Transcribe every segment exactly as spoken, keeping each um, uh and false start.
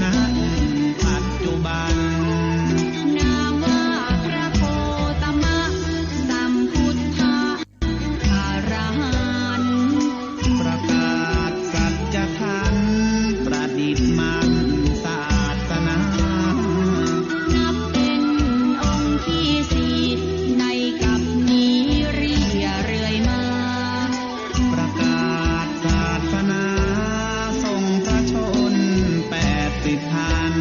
ณ ปัจจุบัน นามว่าพระโคตมะสัมพุทธะ อรหันต์ ประกาศสัจธรรม ประดิษฐ์มันศาสนา นับเป็นองค์ที่สี่ ในกัปนี้เรื่อยมา ประกาศศาสนา ทรงพระชนม์แปดสิบพรรษ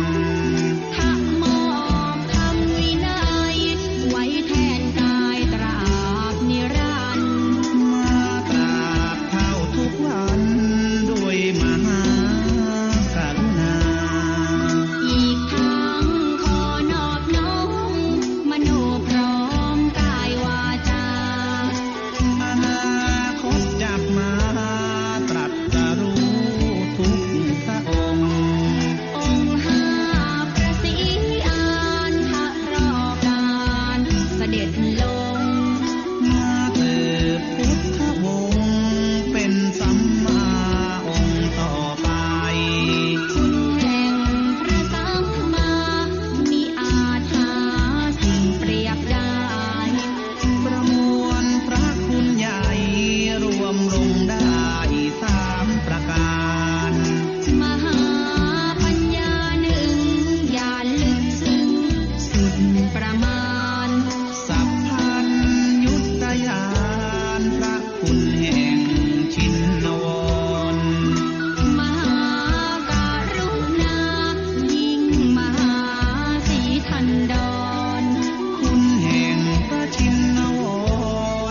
ทรงมอบธรรมวินัย ไว้แทนกายตราบนิรันดร์ มาตราบเฒ่าทุกวัน ด้วยมหากรุณา อีกทั้งขอนอบน้อม มโนพร้อมกายวาจา อนาคตจักมาตรัสรู้ทุกพระองค์ องค์ห้าพระศรีอานทะรอการเสด็จลง มาสืบพุทธวงศ์เป็นสัมมาองค์ต่อไป คุณแห่งพระสัมมา มิอาจหาสิ่งเปรียบได้ ประมวลพระคุณใหญ่รวมลงได้สามประการ มหาปัญญาหนึ่ง ญาณลึกซึ้งสุดประมาณ สัพพัญญุตญาณพระคุณแห่งชินวร มหากรุณายิ่งมหาสีทันดร คุณแห่งพระชินว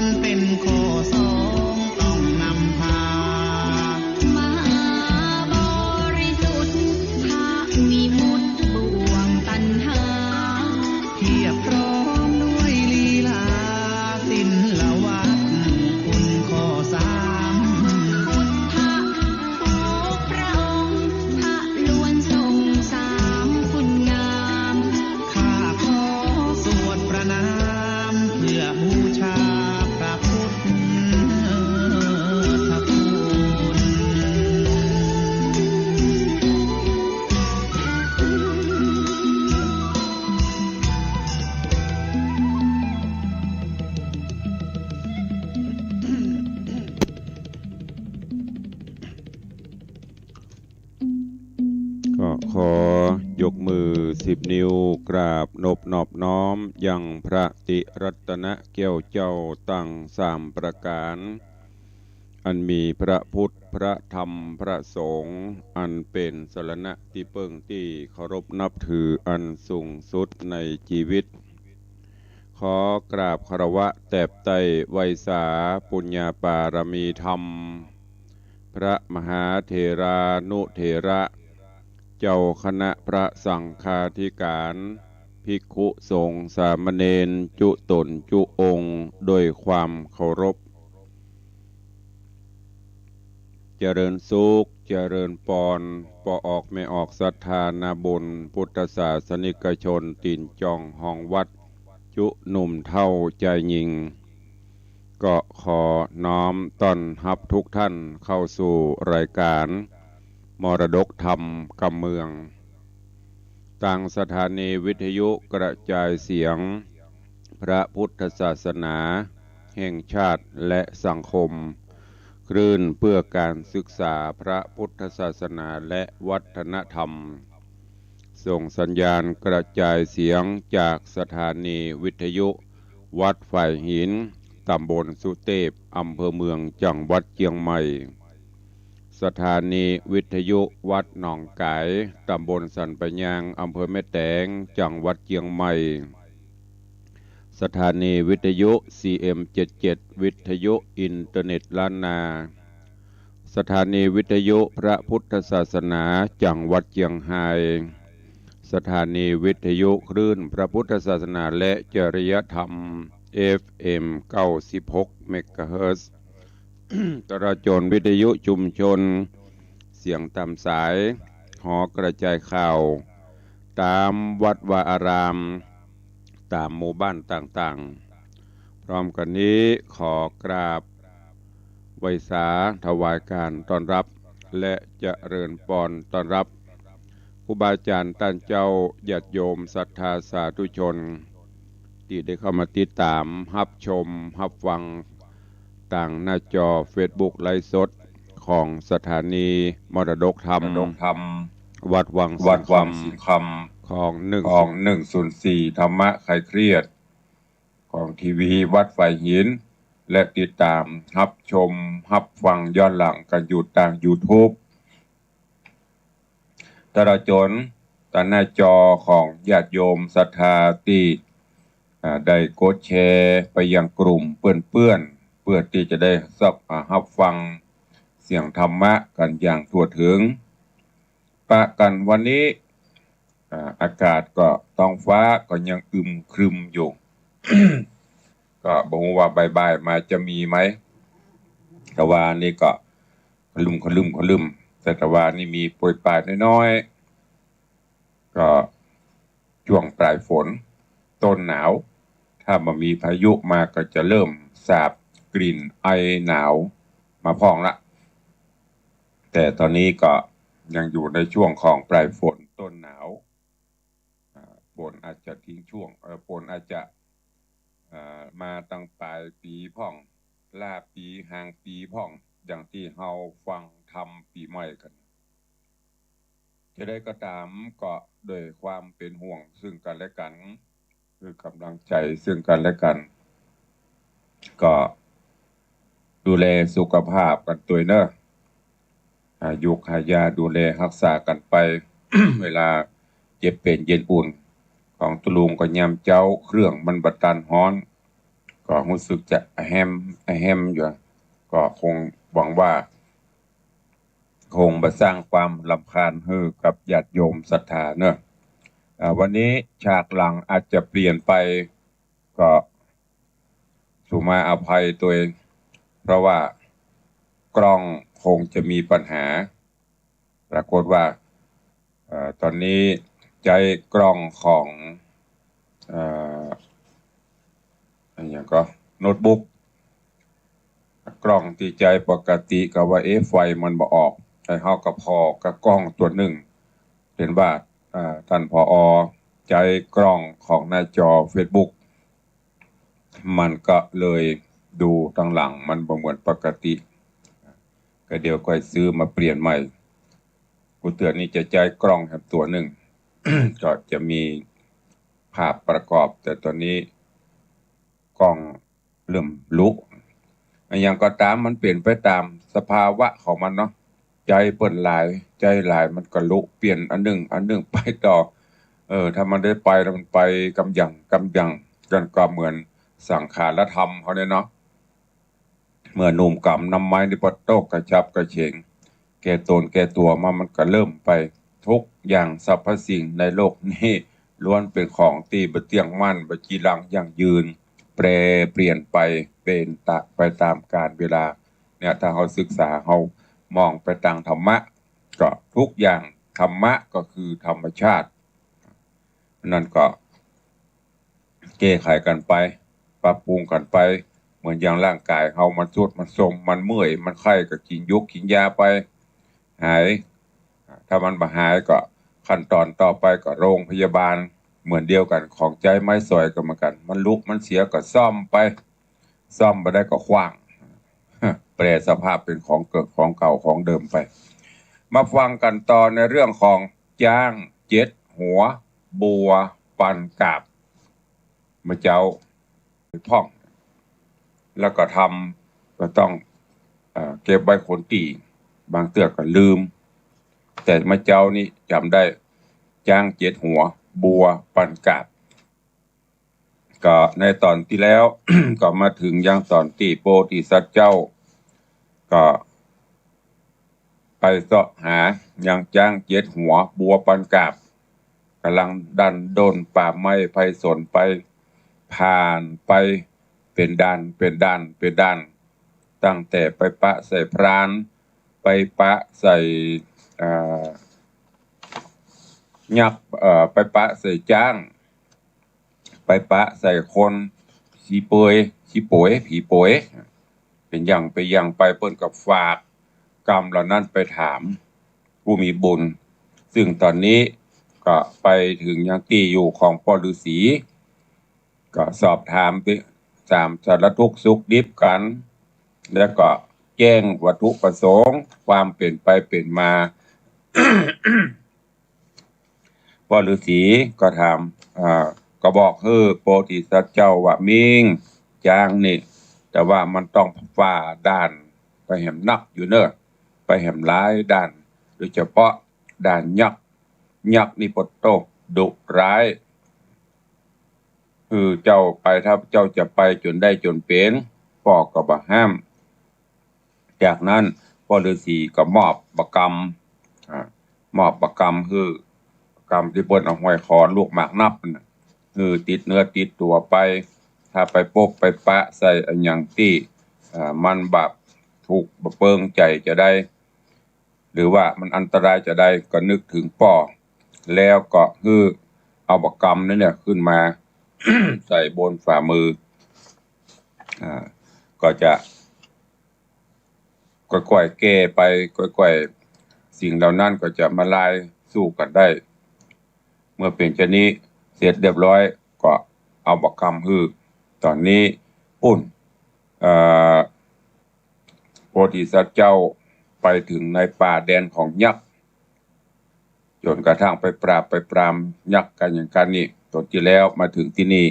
รเป็นข้อสองต้องนำพา มหาบริสุทธิ์พระวิมุตติบ่วงตัณหา เพียบพร้อมด้วยลีลาศิลวัตรคุณข้อสาม พุทธะทุกพระองค์พระล้วนทรงสามคุณงาม ข้าขอสวดประณามเพื่อบูชาพระพุทธคุณ ก็ขอยกมือสิบนิ้วกราบนบนอบน้อมยังพระติรัตนะแก้วเจ้าตังสามประก๋าน อันมีพระพุทธ พระธรรม พระสงฆ์ อันเป๋นสรณะตี้เปิ้งตี้เคารพนับถืออันสูงสุดในจีวิต ขอกราบคารวะแตบไต้ไหว้สาปุญญาปารมีธรรม พระมหาเถรานุเถระ เจ้าคณะพระสังฆาธิการ ภิกขุสงฆ์สามเณรจุต๋นจุองค์ โดยความเคารพ เจริญสุข เจริญปอน ป้อออกแม่ออกศรัทธานาบุญ พุทธศาสนิกชน ตี๋นจ่องฮองวัด จุหนุ่มเฒ่าจายญิง ก็ขอน้อมต้อนฮับทุกท่านเข้าสู่รายการมรดกธรรมกำเมือง ตางสถานีวิทยุกระจายเสียงพระพุทธศาสนาแห่งชาติและสังคม คลื่นเพื่อการศึกษาพระพุทธศาสนาและวัฒนธรรม ส่งสัญญาณกระจายเสียงจากสถานีวิทยุวัดฝายหิน ตำบลสุเตพ อำเภอเมือง จังหวัดเจียงใหม่ สถานีวิทยุวัดหนองก๋าย ตำบลสันป่ายยาง อำเภอแม่แตง จังหวัดเจียงใหม่ สถานีวิทยุ ซีเอ็มเจ็ดเจ็ด วิทยุอินเทอร์เน็ตล้านนา สถานีวิทยุพระพุทธศาสนาจังหวัดเจียงฮาย สถานีวิทยุคลื่นพระพุทธศาสนาและจริยธรรม เอฟเอ็ม เก้าสิบหก เมกะเฮิรตซ์ ตลอดจ๋นวิทยุชุมชน เสียงต๋ามสาย หอกระจายข่าว ต๋ามวัดวาอาราม ต๋ามหมู่บ้านต่างๆ พร้อมกั๋นนี้ขอกราบไหว้สาถวายก๋านต้อนฮับ และเจริญปอนต้อนฮับ ครูบาอาจ๋ารย์ต้านเจ้า ญาติโยมศรัทธาสาธุชน ตี้ได้เข้ามาติดต๋าม ฮับชม ฮับฟัง ตางหน้าจอเฟซบุ๊กไลฟ์สดของสถานีมรดกธรรม มรดกธรรม วัดวัง วัดวังสิงห์คำ สิงห์คำ ของหนึ่ง ของหนึ่งศูนย์สี่ ธรรมะคลายเครียด ของทีวีวัดฝายหิน และติดต๋ามฮับชมฮับฟังย้อนหลังกั๋นอยู่ตางยูทูบ ตลอดจ๋นตางหน้าจอของญาติโยมศรัทธาตี้ อ่า ได้กดแชร์ไปยังกลุ่มเปื้อนๆ เปื้อตี้จะได้ซับ อ่า ฮับฟังเสียงธรรมะกั๋นอย่างทั่วเถิง ปะกั๋นวันนี้ อ่า อากาศก็ ต๊องฟ้าก็ยังอึมครึมอยู่ ก็บ่ฮู้ว่าบ่ายๆ มาจะมีไหม ตะวานี้ก็ครึ้มครึ้มครึ้ม แต่ตะวานี้มีโปรยปรายน้อยๆ ก็จ้วงปลายฝน ต้นหนาว ถ้าบ่มีพายุมาก็จะเริ่มสาบกลิ่นไอหนาวมาพ่องละ แต่ต๋อนนี้ก็ยังอยู่ในช่วงของปลายฝนต้นหนาว อ่า ฝนอาจจะทิ้งช่วง เอ่อ ฝนอาจจะ อ่า มาตังป๋ายปี๋พ่อง ล่าปี๋ หางปี๋พ่อง อย่างตี้เฮาฟังธรรมปี๋ใหม่กั๋น จะใดก็ต๋ามก็ด้วยความเป๋นห่วงซึ่งกั๋นและกั๋น หื้อก๋ำลังใจ๋ซึ่งกั๋นและกั๋น ก็ดูแลสุขภาพกั๋นตวยเนาะ หายุกหายาดูแลฮักษากั๋นไป เวลาเจ็บเป๋นเย็นอุ่น ของตุ๊ลุงก็ยามเจ๊าเครื่องมันบ่ตันฮ้อน ก็ฮู้สึกจะอะแฮมอะแฮมอยู่ ก็คงหวังว่า คงบ่สร้างความรำคาญหื้อกับญาติโยมศรัทธาเนาะ อ่า วันนี้ฉากหลังอาจจะเปลี่ยนไป ก็สุมาอภัยตวย เพราะว่ากล้องคงจะมีปัญหา ปรากฏว่า เอ่อ ต๋อนนี้ใจ๊กล้องของ เอ่อ อะหยังก็ โน้ตบุ๊ก กล้องตี้ใจ๊ปกติก็ว่า เอ๊ะ ไฟมันบ่ออก แต่เฮาก็ผ่อกับกล้องตั๋วนึ่ง เห็นว่า อ่า ต้าน ผอ ใจ๊กล้องของหน้าจอเฟซบุ๊ก มันก็เลยดูตางหลังมันบ่เหมือนปกติ ก็เดี๋ยวก่อยซื้อมาเปลี่ยนใหม่ กูเตื้อนี่จะใจ๊กล้องแหมตั๋วนึ่ง ก็จะมีภาพประกอบ แต่ต๋อนนี้กล้องเริ่มลุ อะหยังก็ต๋ามมันเป๋นไปต๋ามสภาวะของมันเนาะ ใจ๊เปิ้นหลาย ใจ๊หลายมันก็ลุ เปลี่ยนอันนึ่ง อันนึ่งไปต่อ เออ ถ้ามันได้ไปแล้วมันไปกำยัง กำยัง กั๋นก็เหมือนสังขารธรรมเฮาเนี่ยเนาะ เมื่อหนุ่มก๋ำน้ำไม้นี่ปอตกกระฉับกระเฉง แก่ต๋นแก่ตั๋วมามันก็เริ่มไป ทุกอย่างสรรพสิ่งในโลกนี้ล้วนเป๋นของตี้บ่เตี้ยงมั่น บ่จีรังยั่งยืน แปรเปลี่ยนไป เป๋นตะ ไปต๋ามกาลเวลา เนี่ย ถ้าเฮาศึกษา เฮามองไปตางธรรมะ ก็ทุกอย่างธรรมะก็คือธรรมชาติ นั้นก็ แก้ไขกั๋นไป ปรับปรุงกั๋นไป เหมือนอย่างร่างก๋ายเฮามันทรุดมันโทรม มันเมื่อย มันไข้ก็กิ๋นยุกกิ๋นยาไป หาย ถ้ามันบ่หายก็ขั้นต๋อนต่อไปก็โรงพยาบาล เหมือนเดียวกั๋น ของใจ๊ไม้สอยก็เหมือนกั๋น มันลุมันเสียก็ซ่อมไป ซ่อมบ่ได้ก็ขว้าง แปรสภาพเป๋นของเก่า ของเก่าของเดิมไป มาฟังกั๋นต่อในเรื่องของจ๊างเจ็ดหัว บัวปันกาบ เมื่อเจ๊าพ่อง แล้วก็ทำ ก็ต้อง เอ่อ เก็บไว้คนตี้ บางเตื้อก็ลืม แต่เมื่อเจ๊านี้จ๋ำได้ จ๊างเจ็ดหัว บัวปันกาบ ก็ในต๋อนตี้แล้ว ก็มาเถิงยังต๋อนตี้โพธิสัตว์เจ้า ก็ไปเซาะหายังจ๊างเจ็ดหัว บัวปันกาบ ก่ำลังดันด้นป่าไม้ไพศาลไป ผ่านไปเป๋นด่าน เป๋นด่าน เป๋นด่าน ตั้งแต่ไปปะใส่พราน ไปปะใส่ เอ่อ ยักษ์ เอ่อ ไปปะใส่จ๊าง ไปปะใส่คน ผีเปย ผีเป๋ย ผีเป๋ย เป๋นอย่าง เป๋นอย่างไป เปิ้นก็ฝากกรรมเหล่านั้นไปถามผู้มีบุญ ซึ่งต๋อนนี้ ก็ไปเถิงยังตี้อยู่ของป้อฤๅษี ก็สอบถามติ ถามสารทุกข์สุขดิบกั๋น แล้วก็แจ้งวัตถุประสงค์ ความเป๋นไปเป๋นมา ป้อฤๅษีก็ถาม อ่า ก็บอกหื้อโพธิสัตว์เจ้าว่า มิง จ๊างนี่ แต่ว่ามันต้องฝ่าด่านไปแหมนักอยู่เน่อ ไปแหมหลายด่าน โดยเฉพาะด่านยักษ์ ยักษ์นี่ปะโต้ ดุร้าย คือเจ้าไป ถ้าเจ้าจะไปจ๋นได้จ๋นเป๋น ป้อก็บ่ห้าม จากนั้นป้อฤๅษีก็มอบประกำ อ่า มอบประกำหื้อ ประกำตี้เปิ้นเอาห้อยคอลูกหมากนับน่ะ หื้อติดเนื้อติดตั๋วไป ถ้าไปปบไปปะใส่อะหยังตี้ อ่า มันบ่ถูกบ่เปิงใจ๋จาใด หรือว่ามันอันตรายจาใด ก็นึกเถิงป้อ แล้วก็หื้อเอาประกำนั้นเนี่ยขึ้นมา ใส่บนฝ่ามือ อ่า ก็จะก้อยๆ แก้ไป ก้อยๆ สิ่งเหล่านั้นก็จะมาลายสู้กั๋นได้ เมื่อเป๋นจานี้เสร็จเรียบร้อย ก็เอาประกำหื้อ ต๋อนนี้ปุ้น เอ่อ โพธิสัตว์เจ้าไปเถิงในป่าแดนของยักษ์ จ๋นกระทั่งไปปราบไปปรามยักษ์กั๋นอย่างกั๋นนี่ ต๋นตี้แล้วมาเถิงตี้นี่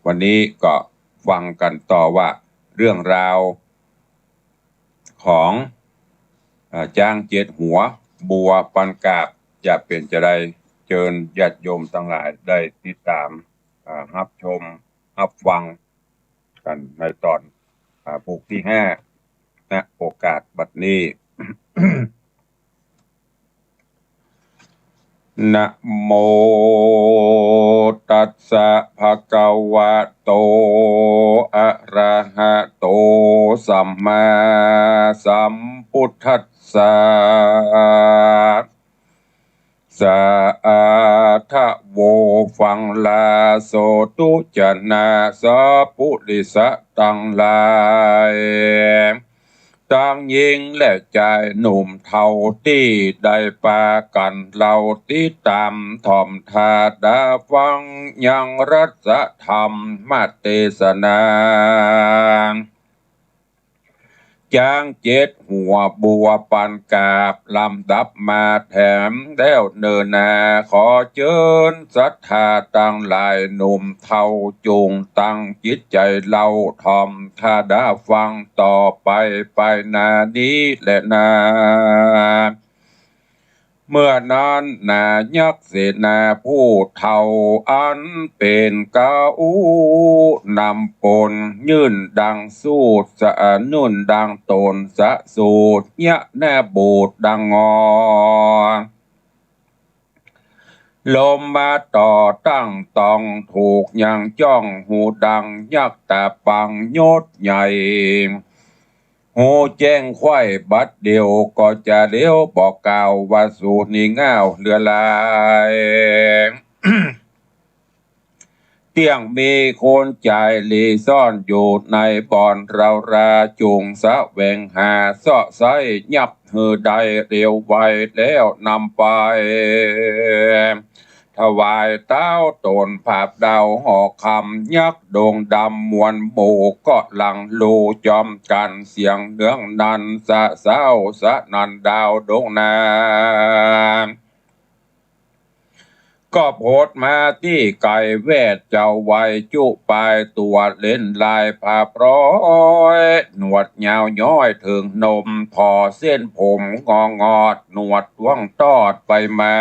วันนี้ก็ฟังกั๋นต่อว่าเรื่องราวของ อ่า จ๊างเจ็ดหัว บัวปันกาบ จะเป๋นจาใด เจิญญาติโยมตังหลายได้ติดต๋าม อ่า ฮับชม ฮับฟัง กั๋นในต๋อน อ่า ผูกตี้ห้า ณ โอกาสบัดนี้ นะโมตัสสะ ภะคะวะโต อะระหะโต สัมมาสัมพุทธัสสะ สาธะโว ฟังลาโสตุ จะนาสะปุริสะตังหลาย ตังญิงและจายหนุ่มเฒ่าตี้ได้ปากั๋นเล่า ติดต๋ามถ่อมถ้าดาฟังยังรัตถธรรมเตสนา จ๊างเจ็ดหัวบัวปันกาบ ลำดับมาแถมแล้วเน่อนา ขอเจิญศรัทธาตังหลายหนุ่มเฒ่า จุ่งตั้งจิตใจ๋เล่าถ่อมถ้าดาฟังต่อไป ไปหน้านี้แลนา เมื่อนั้นนายักษ์เสนาผู้เฒ่า อันเป๋นเก๊านำปน ยื่นดังสูตร สะ ยื่นดังต๋นสะสูตร ยะนาบูตรดังงอ ลมมาต่อตั้งตองถูกยังจ้อง หูดังยักษ์ต๋าปังยศใหญ่ ฮู้แจ้งไขว้บัดเดี่ยว ก็จะเลี้ยวบอกกล่าวว่าสูตรนี้ง่าวเหลือหลาย เตี้ยงมีคนจายหลีซ่อนอยู่ในบ่อนเร้ารา จุ่งแสวงหาเซาะไซ้ยักษ์หื้อได้เร็วไวแล้วนำไป ถวายเต้าต๋นผาบดาวหอกคำ ยักษ์ดงดำมวลหมู่ก็หลั่งลู่จอมกั๋น เสียงเนืองนันสะเซ้าสะนันดาวดงนา ก็โผดมาตี้ไก๋แวดเจ้าไหวจุปายตั๋วเล่นลายผาบร้อย หนวดยาวย้อยเถิงนม ผ่อเส้นผมงองอด หนวดต้วงตอดไปมา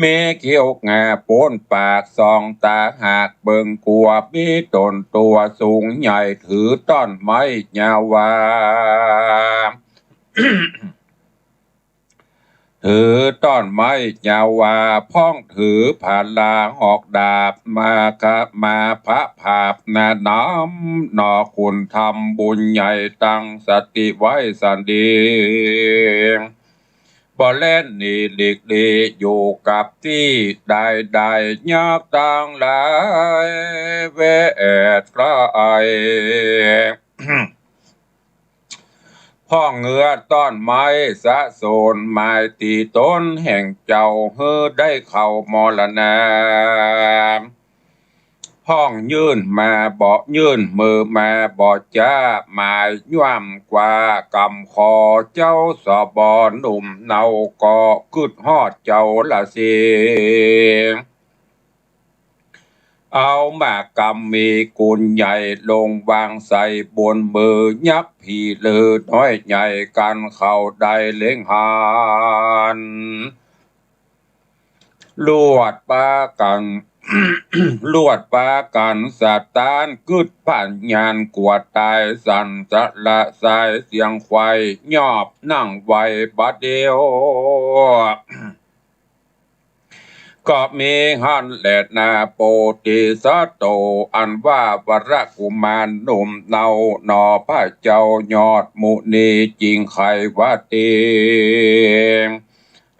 มีเขี้ยวงาป๊นปาก ส่องต๋าหากเบิ่งกั๋ว มีต๋นตั๋วสูงใหญ่ ถือต้อนไม้ยาวา ถือต้อนไม้ยาวา พ้องถือผาลาหอกดาบ มาคะ มาพระผาบนานำ หน่อคุณธรรมบุญใหญ่ ตั้งสติไว้สันดี บ่แล่นหนีหลีกหลีอยู่กับตี้ ได้ได้ยักษ์ตังหลาย แวดใกล้ ฮ้องเฮือต้อนไม้สะโสน หมายตี้ต๋นแห่งเจ้า หื้อได้เข้ามรณา ฮ้องยื่นมาบ่ ยื่นมือมาบ่จ๊า หมายย้ำกว่ากำขอ เจ้าสบหนุ่มเนาก็กึ๊ดฮอดเจ้าละสิ เอามากำมีกุญใหญ่ ลงวางใส่บนมือ ยักษ์ผีเลือน้อยใหญ่ กั๋นเข้าได้เล็งหัน ลวดปากั๋น ลวดปากั๋นสะต๊าน กึ๊ดพยานกลัวต๋าย สั่นสะละสายเสียงไขว่ ยอบนั่งไหวบ่าเดียว ก็มีหั้นแลนา โปติสัตโต อันว่าวรกุมารหนุ่มเนา หนอพระเจ้ายอดมุนี จึงใค่ว่าติง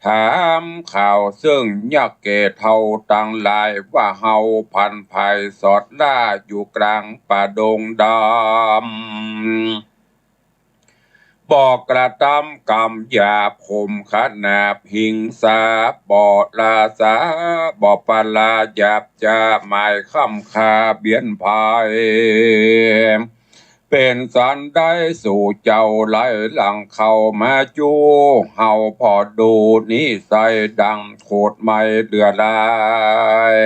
ถามข่าวเซิ่งยักษ์แก่เฒ่าตังหลาย ว่าเฮาผันผายสอดล่าอยู่ก๋างป่าดงดำ บ่กระตำกำหยาบ ข่มขนาบหิงสา บ่ละสา บ่ปะลาหยาบจ๊า หมายค่ำค่าเบียนภัย เป๋นสันใดสู่เจ้าไหลหลังเข้ามาจู้ เฮาผ่อดูนิสัยดังโขดไหม้เหลือหลาย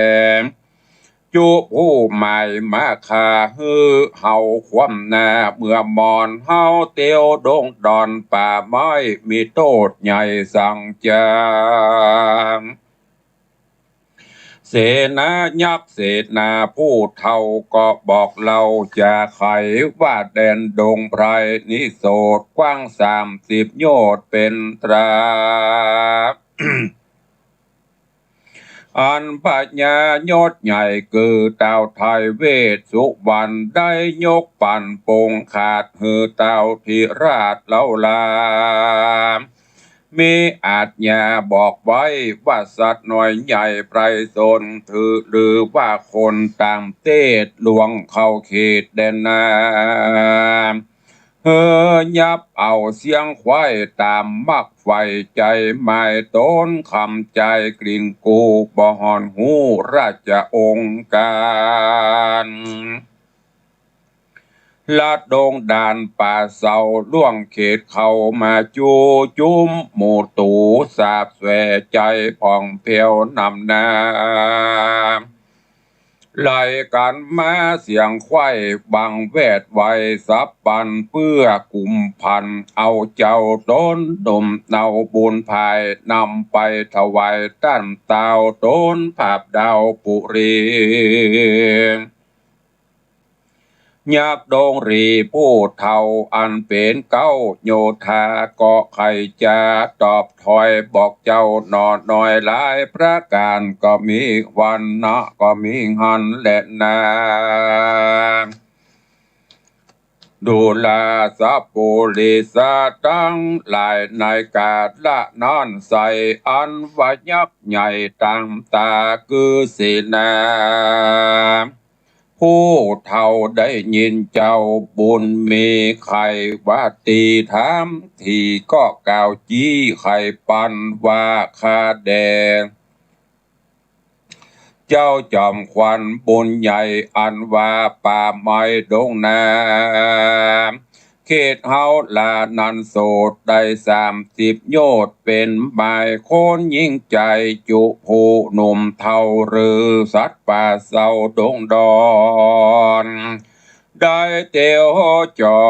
จุผู้หมายมาฆ่า หื้อเฮาคว่ำหน้าเมือมอน เฮาเตียวดงดอนป่าไม้ มีโต้ษใหญ่สังจ๊า เสนายักษ์เสนาผู้เฒ่า ก็บอกเล่าจ๋าไขว่า แดนดงไพรนิโสต กว้างสามสิบโยชน์เป๋นตรา อันพญายศใหญ่คือท้าวไทยเวสสุวรรณ ได้ยกปั๋นปงขาดหื้อท้าวธิราชเล่าลา มีอาจญาบอกไว้ว่าสัตว์น้อยใหญ่ไพร่สน ถือหรือว่าคนต่างเตศ ล่วงเข้าเขตแดนนา เฮอยับเอาเสี้ยงไขว่ต๋ามมักใฝ่ ใจ๋หมายต๋นคำจายกลิ่นกู บ่ห่อนฮู้ราชองค์ก๋าน ละดงด่านป่าเซา ล่วงเขตเข้ามาจู้ จุ้มหมู่ตู่สาบแส ใจ๋ผ่องแผ้วนำหน้า ไหลกั๋นมาเสียงไขว่บังแวดไว สับปันเปื้อกุมพัน เอาเจ้าต๋นหนุ่มเนาบุญภาย นำไปถวายต้านท้าวต๋นผาบดาวปุรี ยักษ์ดงรีผู้เฒ่าอันเป๋นเก๊าโยธา ก็ใค่จะตอบถอยบอกเจ้าหน่อน้อยหลายประก๋าน ก็มีวันนะก็มีหั้นแลนา ดูราสะปุริสะตังหลาย ในกาละนั้นใส่ อันว่ายักษ์ใหญ่ตางตาคือเสนา ผู้เฒ่าได้ยินเจ้าบุญมีไขว่าตี้ถาม ตี้ก็กล่าวจี้ไขปันว่า ข้าแด่ เจ้าจอมขวัญบุญใหญ่ อันว่าป่าไม้ดงนา เขตเฮาลานั้นโสดได้สามสิบโยชน์ เป๋นหมายคนยิ่งใจ๋ จุผู้หนุ่มเฒ่าหรือสัตว์ป่าเซาดงดอน ได้เตียวจ๋อ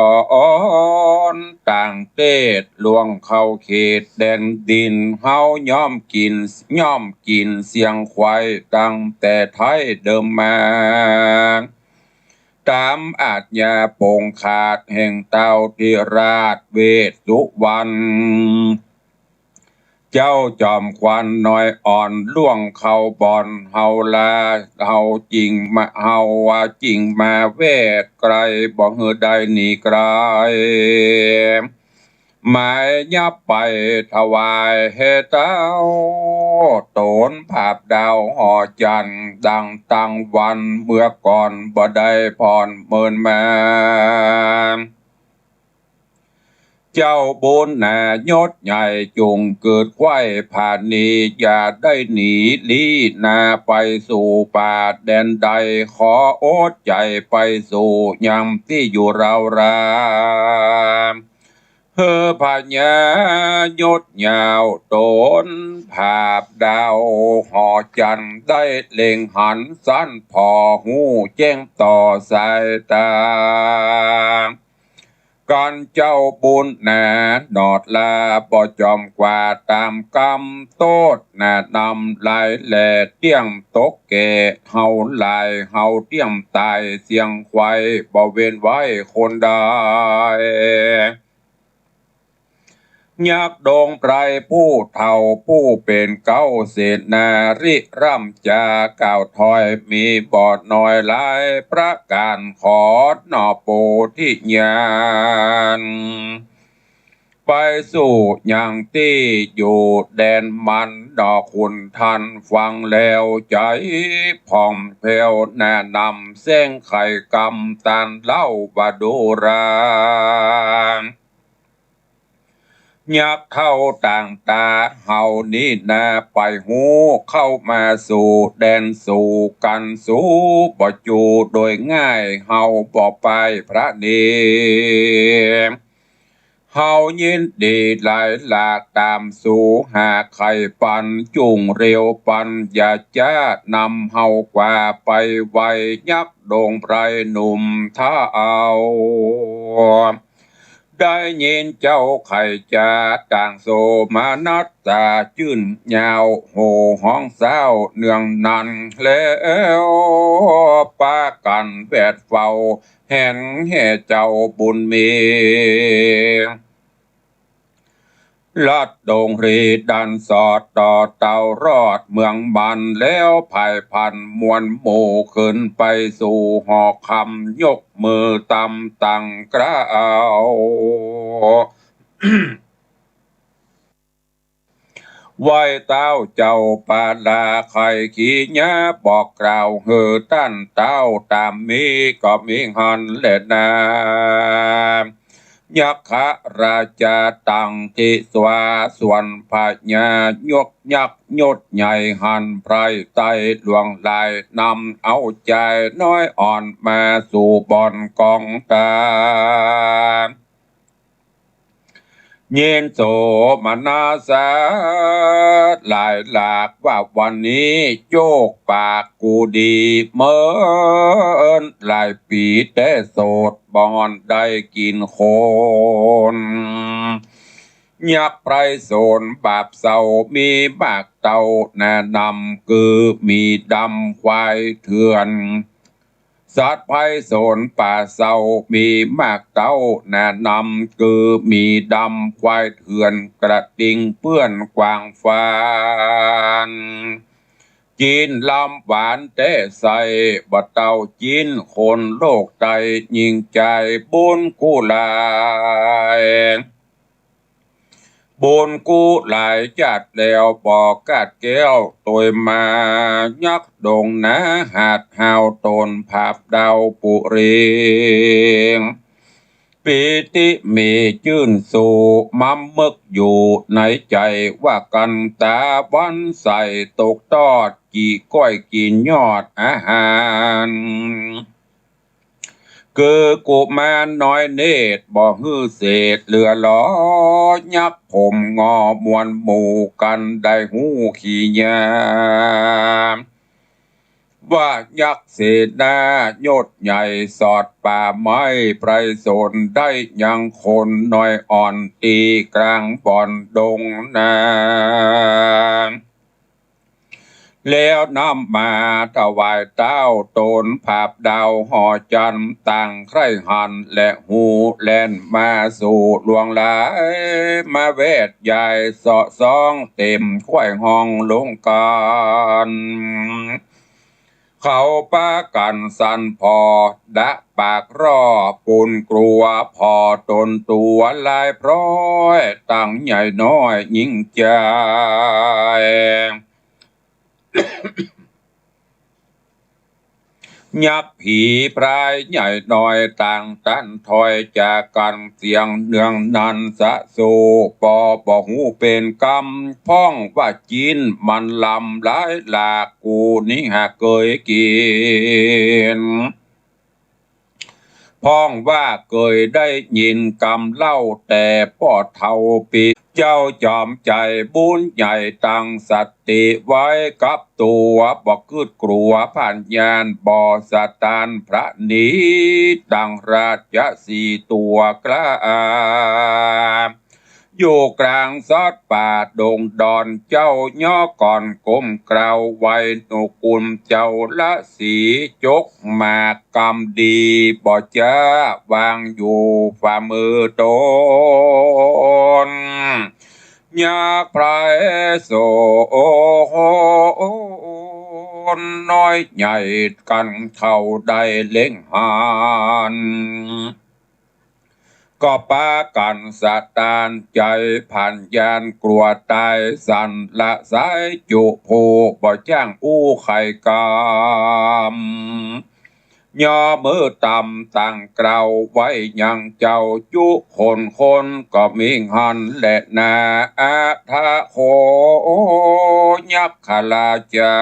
นต่างเตศ ล่วงเข้าเขตแดนดิน เฮาย่อมกิ๋น ย่อมกิ๋นเสี้ยงไขว่ตั้งแต่ไท้เดิมมา ต๋ามอาจญาปงขาดแห่งท้าวธิราชเวสสุวรรณ เจ้าจอมขวัญน้อยอ่อน ล่วงเข้าบ่อนเฮาลา เฮาจึงมา เฮาว่าจึงมาแวดใก้ บ่หื้อได้หนีไกล หมายยับไปถวายแห่ท้าวต๋นผาบดาวหอจันทร์ ดังตังวันเมื่อก่อนบ่ได้ผ่อนเมินมา เจ้าบุญหนายศใหญ่ จุ่งเกิดใคว่ผานี อย่าได้หนีลี้นาไปสู่ป่าแดนใด ขออดใจ๋ไปสู่ยังตี้อยู่ราวรา หื้อพญายศยาวต๋นผาบดาวหอจันทร์ ได้เล็งหันสันผ่อ ฮู้แจ้งต่อสายต๋า กั๋นเจ้าบุญหนา หนอดลาบ่จ่อมกว่าต๋ามกำ โต้ษหนานำหลายแล เตี้ยงตกแก่เฮาหลาย เฮาเตี้ยงต๋ายเสียงไขว่ บ่เว้นไว้คนใด ยักษ์ดงไพรผู้เฒ่า ผู้เป๋นเก๊าเสนาริร่ำจากล่าวถ้อย มีบ่น้อยหลายประก๋าน ขอหนอโปธิญาณ ไปสู่ยังตี้อยู่แดนมัน หนอขุนทันฟังแล้วใจ๋ผ่องแผ้ว หนานำแสงไขกำตานเล่าว่าดูรา ยักษ์เฒ่าต่างต๋า เฮานี้นาไปฮู้ เข้ามาสู่แดนสู่กั๋น สูบ่จูโดยง่าย เฮาบ่ปายพระเนร เฮายินดีหลายหลากต๋ามสู หากใค่ปันจุ่งเร็วปัน อย่าจ๊านำเฮากว่าไปไว ยักษ์ดงไพรหนุ่มเฒ่า ได้ยินเจ้าใค่จาต่างโสมนัสสา จื้นยาวโห่ฮ้องเศร้าเนืองนั้น แล้วปากั๋นแวดเฝ้า แหนแห่เจ้าบุญมี ลัดดงรีดันสอดต่อเต้ารอดเมืองมัน แล้วผายพันมวลหมู่ขึ้นไปสู่หอคำ ยกมือตำตังกล่าว ไหว้เต๊าเจ้าปาลา ใค่ขีญาบอกกล่าวหื้อต้านเต๊า ต๋ามมีก็มีหั้นแลนา ยักขราชาตังทิสวา ส่วนพญายศยักษ์ยศใหญ่หั้น ไพร่ไต้หลวงหลาย นำเอาจายน้อยอ่อนมาสู่บ่อนกองตา ยินโสมนัสสาหลายหลากว่าวันนี้ โจกปากกูดีเหมินหลายปี๋ แต่โสดบ่อนได้กิ๋นคน ยักษ์ไพร่สนบาปเศร้ามีมากเต้า หนานำกือหมีดำควายเถื่อน สัตว์ไพร่สนป่าเศร้ามีมากเต้า หนานำกือหมีดำควายเถื่อน กระติงเปื้อนกวางฟาน จีนลำหวานแต๊ใส่ บ่เต้าจีนคนโลกใต้ ยิ่งใจ๋บุญกู้หลาย บุญกู้หลายจัดแล้ว บ่กาดแก้วตวยมา ยักษ์ดงหนาหาดหาวต๋นผาบดาวปุเรง ปีติมีจื้นสู่ มำมึกอยู่ในใจ๋ ว่ากั๋นต๋าวันใสตกตอด กี่ก้อยกิ๋นยอดอาหาร คือกุมารน้อยเนตร บ่หื้อเศษเหลือหลอ ยักษ์ผมงอมวลหมู่กั๋น ได้ฮู้ขีญา ว่ายักษ์เสนายศใหญ่สอดป่าไม้ ไพร่สนได้ยังคนน้อยอ่อน ตี้กลางบ่อนดงนา แล้วนำมาถวายเต๊าต๋นผาบดาวหอจันทร์ ต่างใคร่หันแลฮู้ แล่นมาสู่หลวงหลาย มาแวดยายเสาะซ้องเต็มไขว่ห้องลงกั๋น เขาปากั๋นสั่นผ่อ ดะปากร่อปูนกลัว ผ่อต๋นตั๋วลายพร้อย ตังใหญ่น้อยยิ่งใจ๋ ยักษ์ผีพรายใหญ่น้อยต่างต้านถอยจากกั๋น เสียงเนืองนั้นสะโส ปอบ่ฮู้เป๋นกำ ฮ้องว่า จี๋นมันลำหลายหลาก กูนี้หากเกยกิ๋น ฮ้องว่าเกยได้ยินกำเล่า แต่ป้อเฒ่าปี เจ้าจอมใจ๋บุญใหญ่ ตั้งสติไว้กับตั๋ว บ่กึ๊ดกั๋ว ผ่านญาณบ่สะต้าน พระหนีดังราชสีห์ตั๋วกล้า อยู่กลางสัตว์ป่าดงดอน เจ้าย่อก่อนก้มกราบไหว้ หนุกุลเจ้าราชสีห์ จกหมากกำดี บ่จ๊าวางอยู่ฝ่ามือตน ยักษ์พรายโสน น้อยใหญ่กั๋นเขาได้เล็งหัน ก็ปากั๋นสะต้านใจ๋ ผ่านญาณกั๋วต๋าย สั่นละสายจุผู้ บ่จ้างอู้ไขกำ ย่อมือต่ำตั้งกล่าวไว้ยังเจ้าจุคนคน ก็มีหันแลนา อาทะโข ยักขราชา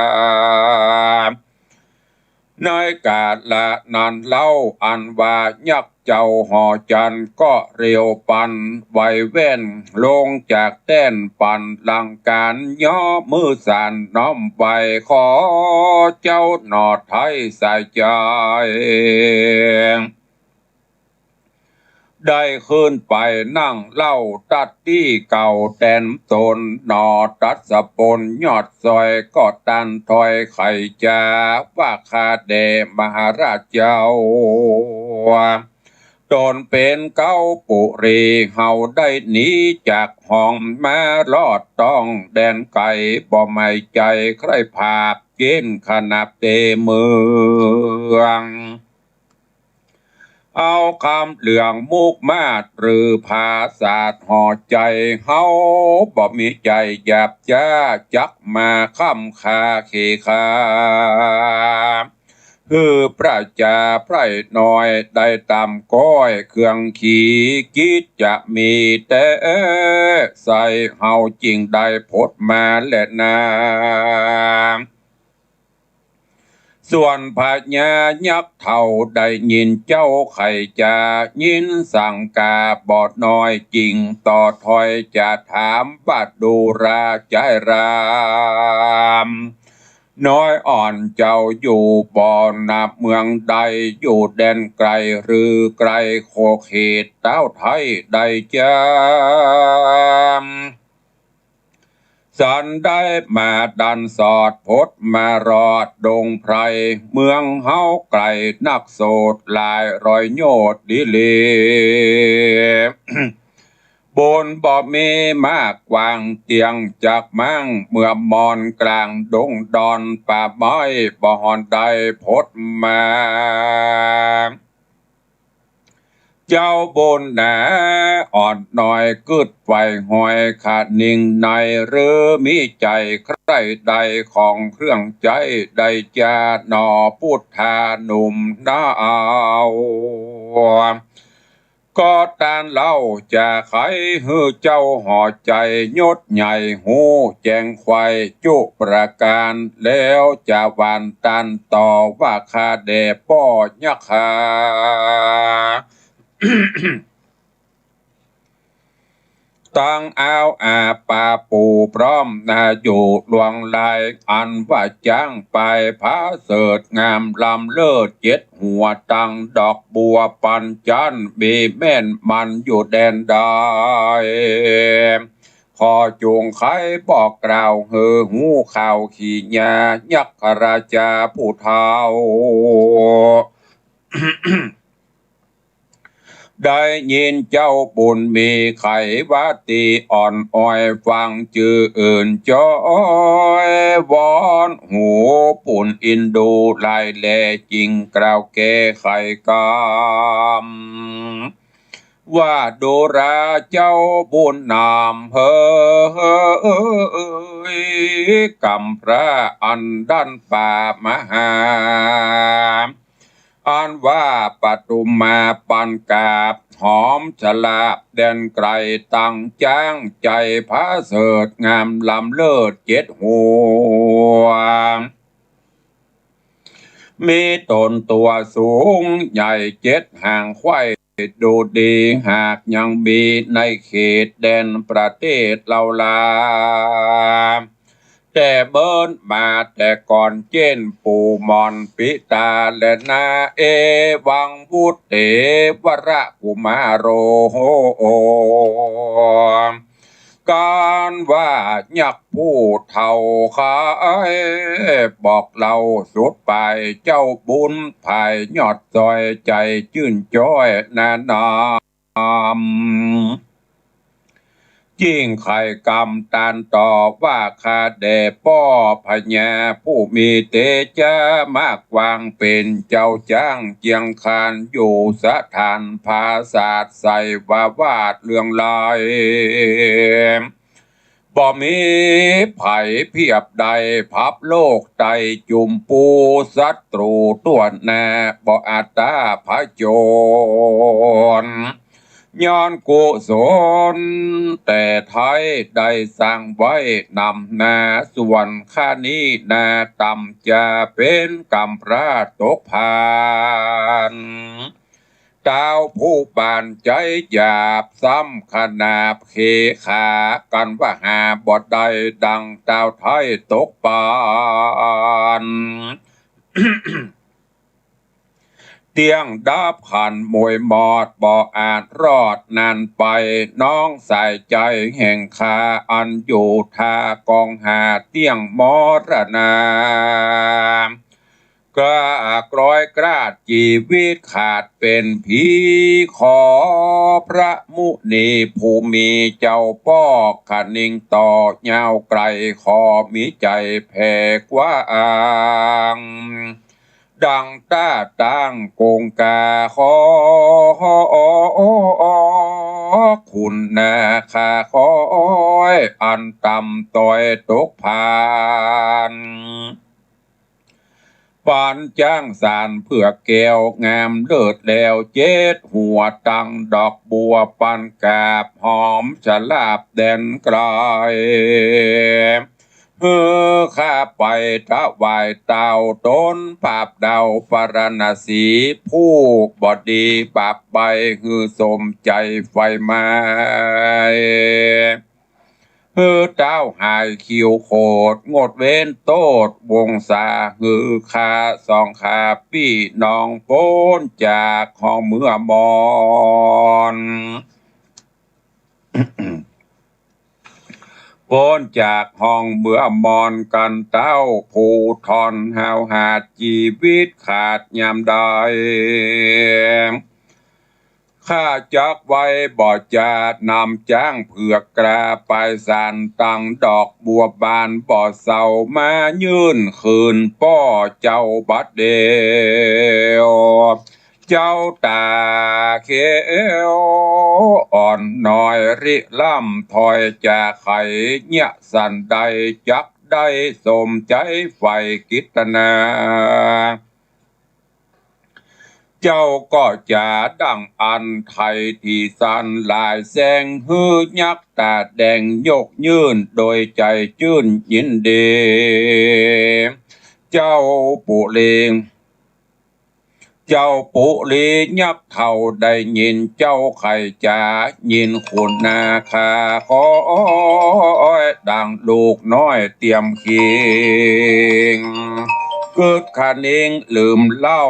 ในกาละนั้นเล่า อันว่ายักษ์เจ้าหอจันทร์ ก็เร็วปันไวแว่น ลงจากแต้นปันลังก์ก๋าน ย่อมือสานน้อมไหว้ ขอเจ้าหน่อไท้สายใจ๋ ได้ขึ้นไปนั่งเล่าตัดตี้เก่าแตนตน หน่อตัดสะปนยอดซอย ก็ต้านถอยไขจ๋า ว่าข้าแด่มหาราชเจ้า ตนเป๋นเก๊าปุรี เฮาได้หนีจากห้อง มารอดต้องแดนไก๋ บ่ใหม่ใจ๋ใคร่ผาบ เก้นขนาบเตเมือง เอากำเหลืองมุกมาตรึงผาสาทหอใจ๋ เฮาบ่มีใจ๋หยาบจ๊า จักมาค้ำคาเขกขา หื้อประจาพรายน้อยได้ต๋ามก้อยเครื่องขี กิจจะมีแต่ใส เฮาจึงได้ผดมาแลนา ส่วนพญายักษ์เฒ่าได้ยินเจ้าไขจ๋า ยินสังกาบ่น้อย จึงต่อถ้อยจะถามว่า ดูราใจ๋รามน้อยอ่อนเจ้าอยู่บ่นาเมืองใด อยู่แดนไก๋หรือไก๋ขอบเขตเต้าไท้ใดจ๊า สันได้มาดันสอดผดมารอดดงไพร เมืองเฮาไก๋นักโสดหลายร้อยโยชน์ดีหลี บุญบ่มีมากกว้างเตี้ยงจักมั้ง เมื่อมอนกลางดงดอนป่าไม้ บ่ฮอนได้ผดมา เจ้าบุญหนาอ่อนน้อย กึ๊ดไฟห้อยขะนิ่งใน หรือมีใจ๋ใคร่ได้ของเครื่องใจ๊ใดจ๊าหนอ ปุทธาหนุ่มหน้าเอา ก็ต้านเล่าจะไขหื้อเจ้าหอใจ๋ยศใหญ่ฮู้แจ้งไขว่จุประก๋าน แล้วจะหวานต้านต่อว่า ข้าแด่ป้อยักษ์ขา ตังเอาอาปาปูพร้อมนาอยู่หลวงลาย อันว่าจ๊างไปผาเสริฐงามล้ำเลิศเจ็ดหัว ตังดอกบัวปันจันทร์ มีแม่นมันอยู่แดนใด ขอจุ่งไขบอกกล่าวหื้อฮู้ข่าวขีญา ยักษ์ราชาผู้เฒ่า ได้ยินเจ้าบุญมีไขว่า ตี้อ่อนอ้อยฟังจื้ออื่นจ้อยวอน หูปุ้นอินดูหลายแล จึงกล่าวแก้ไขกำ ว่าดูราเจ้าบุญนำเฮย กำพร้าอันดั้นป่ามหา อันว่าปทุมมาปันกราบหอมสลาบแดนไกล ตังจ๊างใจ๋ผาเสริฐงามล้ำเลิศเจ็ดหัว มีต๋นตั๋วสูงใหญ่เจ็ดหางไขว่ ดูดีหากยังมีในเขตแดนประเทศเฮาลา แต่เมินมาแต่ก่อนเจ้นปู่หม่อนปิตาและนา เอวังวุฒเถวระกุมาโร ก๋านว่ายักษ์ผู้เฒ่าขาย บอกเล่าสุดป๋ายเจ้าบุญผายยอดซอย ใจ๋จื้นจ้อยนานา ยิ่งไขกำตานต่อว่า ข้าแด่ป้อพญาผู้มีเตจ๊ะมากกว้าง เป๋นเจ้าจ๊างเจียงคาน อยู่สถานผาสาทไสวาวาทเลืองลาย บ่มีไผเปียบได้ พับโลกไต้จุมปู ศัตรูตั๋วหน้าบ่อาจต้าผจญ ย้อนกุศลแต่ไท้ได้สร้างไว้นำหน้า ส่วนข้านี้นาต่ำจะเป๋นกำพร้าตกผาน ต้าวผู้ปานใจ๋หยาบซ้ำขนาบเขขา กั๋นว่าหาบ่ได้ดังต้าวไท้ตกปาน เตี้ยงดับขันมวยหมอดบ่อาจรอดนานไป น้องสายใจ๋แห่งข้าอันอยู่ท่ากองหาเตี้ยงมรณา กล้ากร้อยกล้าดจีวิตขาดเป๋นผี ขอพระมุนีผู้มีเจ้าป้อคะนิงต่อยาวไกล ขอมีใจ๋แผ่กว้าง ดังต้าตั้งกงกา ขอคุณนาข้าคอยอันต่ำต้อยตกผาน ปานจ๊างสารเผือกแก้วงามเลิศแล้วเจ็ดหัว ตังดอกบัวปันกราบหอมสลาบแดนไกล หื้อข้าไปถวายเต้าต๋นปราบดาวปาราณสี ผู้บ่ดีบาปไปหื้อสมใจ๋ไฟไหม้ หื้อเต้าหายคิวโขดงดเว้นโต้ษวงศา หื้อข้าสองข้าปี้น้องป๊นจากห้องเมือมอน ป๊นจากห้องเมือมอนกั๋นเต้า ผู้ทนหาวหาดจีวิตขาดยามใด ข้าจักไว้บ่จะนำจ๊างเผือกกล้าไปสาร ตังดอกบัวบานบ่เศร้ามายื่นคืนป้อเจ้าบัดเดียว เจ้าต๋าเขียวอ่อนน้อยริล้ำถอยจากไข เยียะสันใดจักได้สมใจ๋ใฝ่กิตนา เจ้าก็จะดั่งอั้นไถ่ตี้สันหลายแสง หื้อยักษ์ต๋าแดงยกยื่นโดยใจ๋จื้นยินดี เจ้าปุริง เจ้าปุริยักษ์เฒ่าได้ยินเจ้าไขจ๋า ยินคุณนาข้าคอยดั่งลูกน้อยเตียมคิง กึ๊ดคะนิงลืมเล่า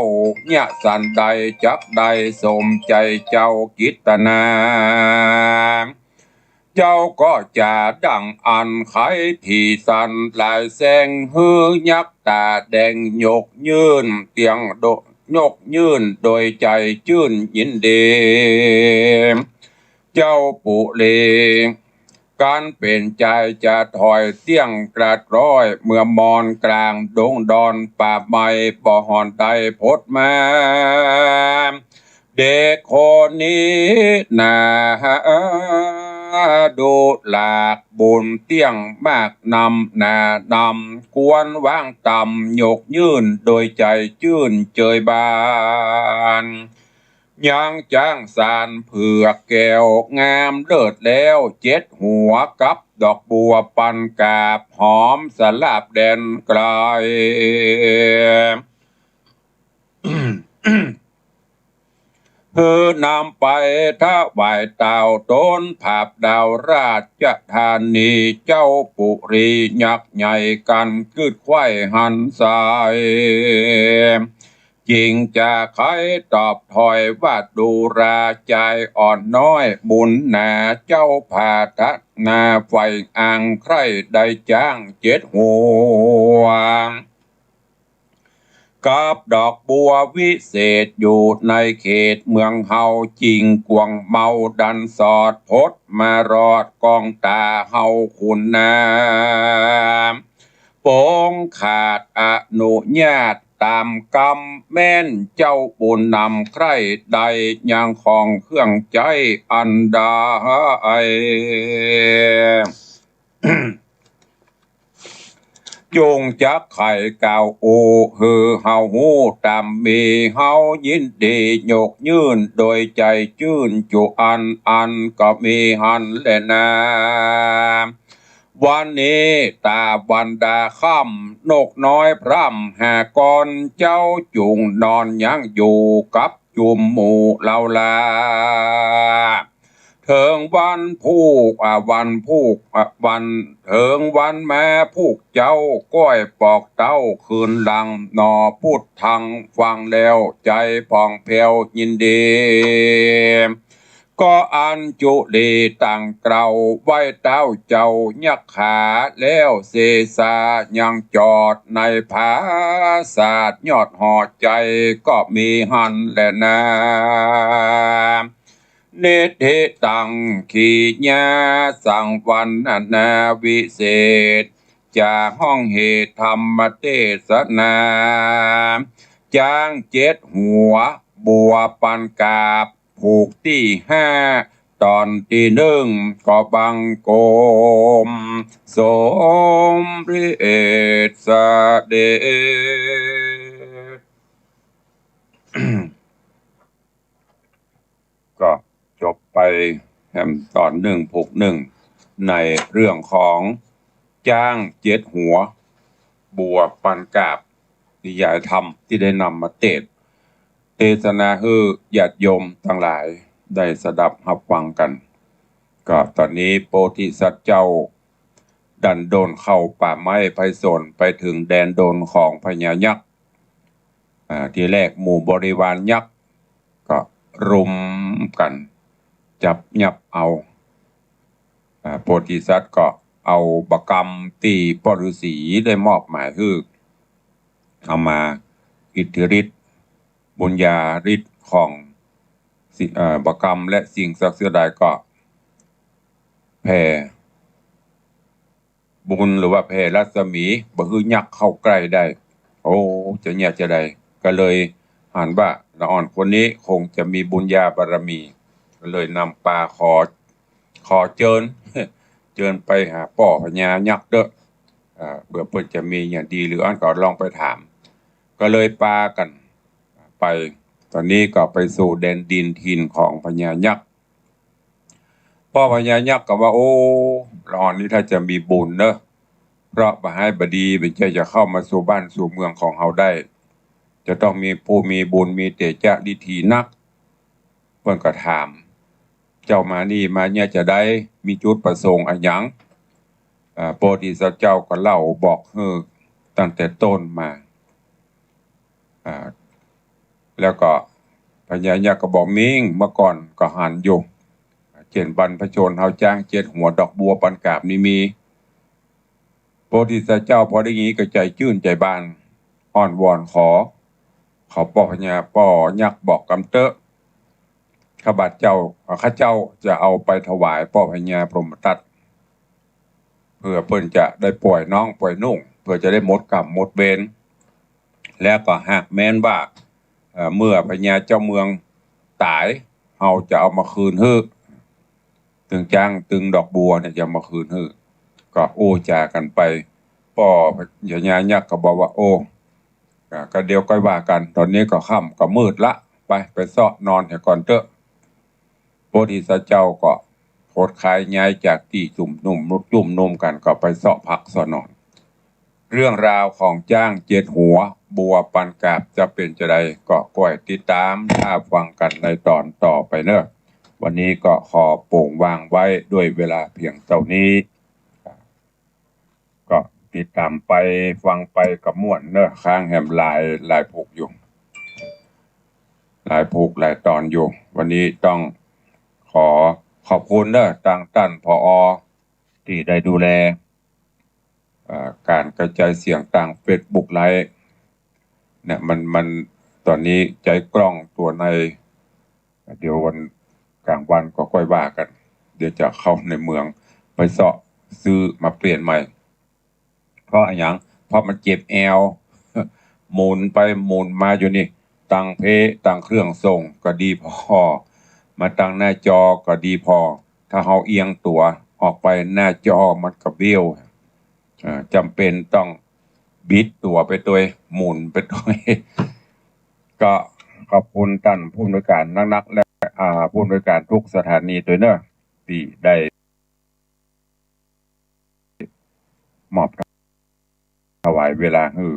เยียะสันใดจักได้สมใจ๋เจ้ากิตนา เจ้าก็จะดั่งอั้นไขตี้สันหลายแสง หื้อยักษ์ต๋าแดงยกยื่นเตียงโด ยกยื่นโดยใจ๋จื้นยินดี เจ้าปุริง กั๋นเป๋นใจ๋จะถอยเตี้ยงกระร้อย เมือมอนกลางดงดอนป่าไม้ บ่ห่อนได้พบมา เด็กคนนี้นา ดูหลากบุญเตี้ยงมากนำหนานำ ควรวางต่ำยกยื่น โดยใจ๋จื้นเจยบาน ยังจ๊างสารเผือกแก้วงามเลิศแล้ว เจ็ดหัวกับดอกบัวปันกาบ หอมสะหลาบแดนไกล หื้อนำไปถวายเต้าต้นผาบดาวราชธานี เจ้าปุรียักษ์ใหญ่กั๋นกึ๊ดไขว้หันใส จึงจะใค่ตอบถ้อยว่า ดูราชายอ่อนน้อยบุญหนา เจ้าผาถนาใฝ่อังใคร่ได้จ๊างเจ็ดหัว กับดอกบัววิเศษอยู่ในเขตเมืองเฮา จิ่งกว้างเมาดันสอด พดมารอดก้องต๋าเฮาขุนนาง ปองขาดอนุญาตต๋ามกำ แม่นเจ้าบุญนำใคร่ได้ ยังของเครื่องใจ๊อันใด จุ่งจักไขกล่าวอู้หื้อเฮาฮู้ต๋ามมี เฮายินดียกยื่นโดยใจ๋จื้นจุอัน อันก็มีหั้นแลนา วันนี้ต๋าวันดาค่ำ นกน้อยพร่ำหากร เจ้าจุ่งนอนยั้งอยู่กับจุมหมู่เหล่าหลา เถิงวันพูก อ่า วันพูก อ่า วัน เถิงวันมาพูกเจ้าก้อยปอกเต้าคืนหลัง หนอปุทธังฟังแล้วใจ๋ผ่องแผ้วยินดี ก็อัญจุลีตั้งเกล้าไหว้เต้าเจ้ายักขา แล้วเสสายังจอดในผาสาทยอดหอใจ๋ ก็มีหั้นแลนา นิทธิตัง ขีญาสังวรรณนาวิเศษ จะฮ้องเหตุธรรมเตสนา จ๊างเจ็ดหัว บัวปันกาบ ผูกตี้ห้า ต๋อนตี้นึ่ง ก็บังคมสมเร็จเสด็จ ก็จบไปแหมต๋อนนึ่งผูกนึ่ง ในเรื่องของจ๊างเจ็ดหัว บัวปันกาบ นิยายธรรมตี้ได้นำมาเตสน์ เตสนาหื้อญาติโยมตังหลายได้สดับฮับฟังกั๋น ก็ต๋อนนี้โพธิสัตว์เจ้าดันด้นเข้าป่าไม้ไพศาล ไปเถิงแดนดงของพญายักษ์ อ่า ทีแรกหมู่บริวารยักษ์ก็รุมกั๋นจับยับเอา อ่า โพธิสัตว์ก็เอาบากำตี้ป้อฤๅษีได้มอบหมายหื้อ เอามา อิทธิฤทธิ์บุญญาฤทธิ์ของสิ เอ่อ บากำและสิ่งศักดิ์สิทธิ์ใดก็แผ่บุญหรือว่าแผ่รัศมีบ่หื้อยักษ์เข้าใก้ได้ โอ้ จะเยียะจาใด ก็เลยหันว่าละอ่อนคนนี้คงจะมีบุญญาบารมี ก็เลยนำปาขอ ขอเจิญ เจิญไปหาป้อพญายักษ์เต๊อะ อ่า เปื้อเปิ้นจะมีอย่างดีหรืออั้นก็ลองไปถาม ก็เลยปากั๋นไป ต๋อนนี้ก็ไปสู่แดนดินถิ่นของพญายักษ์ ป้อพญายักษ์ก็ว่า โอ้ ละอ่อนนี้ถ้าจะมีบุญเนอะ เพราะบ่าไห้บ่ดี เป๋นใจ๋จะเข้ามาสู่บ้านสู่เมืองของเฮาได้ จะต้องมีผู้มีบุญ มีเตจะฤทธีนัก เปิ้นก็ถาม เจ้ามานี่มาเยียะจาใด มีจุดประสงค์อะหยัง อ่า โพธิสัตว์เจ้าก็เล่าบอกหื้อตั้งแต่ต้นมา อ่า แล้วก็พญายักษ์ก็บอก มิง เมื่อก่อนก็หันอยู่ เจ้นบรรพชนเฮาจ๊างเจ็ดหัวดอกบัวปันกาบนี่มี โพธิสัตว์เจ้าพอได้ยินก็ใจ๋จื้นใจ๋บาน อ้อนวอนขอ ขอป้อพญา ป้อยักษ์บอกกำเต๊อะ ข้าบาทเจ้า ข้าเจ้าจะเอาไปถวายป้อพญาพรหมทัต เปื้อเปิ้นจะได้ป่อยน้องป่อยนุ่ง เปื้อจะได้หมดกรรมหมดเวร แล้วก็หากแม้นว่า เอ่อ เมื่อพญาเจ้าเมืองต๋าย เฮาจะเอามาคืนหื้อ ตึงจ๊างตึงดอกบัวเนี่ยจะมาคืนหื้อ ก็อู้จ๋ากั๋นไป ป้อพญายักษ์ก็บอกว่า โอ้ ก็ ก็เดี๋ยวก้อยว่ากั๋น ต๋อนนี้ก็ค่ำก็มืดละ ไป ไปเซาะนอนเหียก่อนเต๊อะ โพธิสัตว์เจ้าก็ขดขายย้ายจากตี้จุมนุม จุมนุมกั๋นก็ไปเซาะพักเซาะนอน เรื่องราวของจ๊างเจ็ดหัว บัวปันกาบจะเป๋นจาใด ก็ก้อยติดต๋ามถ้าฟังกั๋นในต๋อนต่อไปเนาะ วันนี้ก็ขอโป่งวางไว้ด้วยเวลาเพียงเต้านี้ ก็ติดต๋ามไปฟังไปก็ม่วนเนาะ ค้างแหมหลาย หลายผูกอยู่ หลายผูกหลายต๋อนอยู่ วันนี้ต้องขอขอบคุณเนาะ ตางต้าน ผอ ตี้ได้ดูแล เอ่อ ก๋านกระจายเสียงตางเฟซบุ๊กไลฟ์เนี่ย มัน มัน ต๋อนนี้ใจ๊กล้องตั๋วใน เดี๋ยววันก๋างวันก็ก้อยว่ากั๋น เดี๋ยวจะเข้าในเมืองไปเซาะซื้อมาเปลี่ยนใหม่ เพราะอะหยัง เพราะมันเจ็บแอว หมุนไปหมุนมาอยู่นี่ ตังเพตังเครื่องส่งก็ดีผ่อ มาตังหน้าจอก็ดีผ่อ ถ้าเฮาเอียงตั๋วออกไปหน้าจอมันก็เบี้ยว เอ่อ จ๋ำเป๋นต้องบิดตั๋วไปตวย หมุนไปตวย ก็ขอบคุณต้านผู้อำนวยก๋านนักๆ และ อ่า ผู้อำนวยก๋านทุกสถานีตวยเนาะ ตี้ได้มอบถวายเวลาหื้อ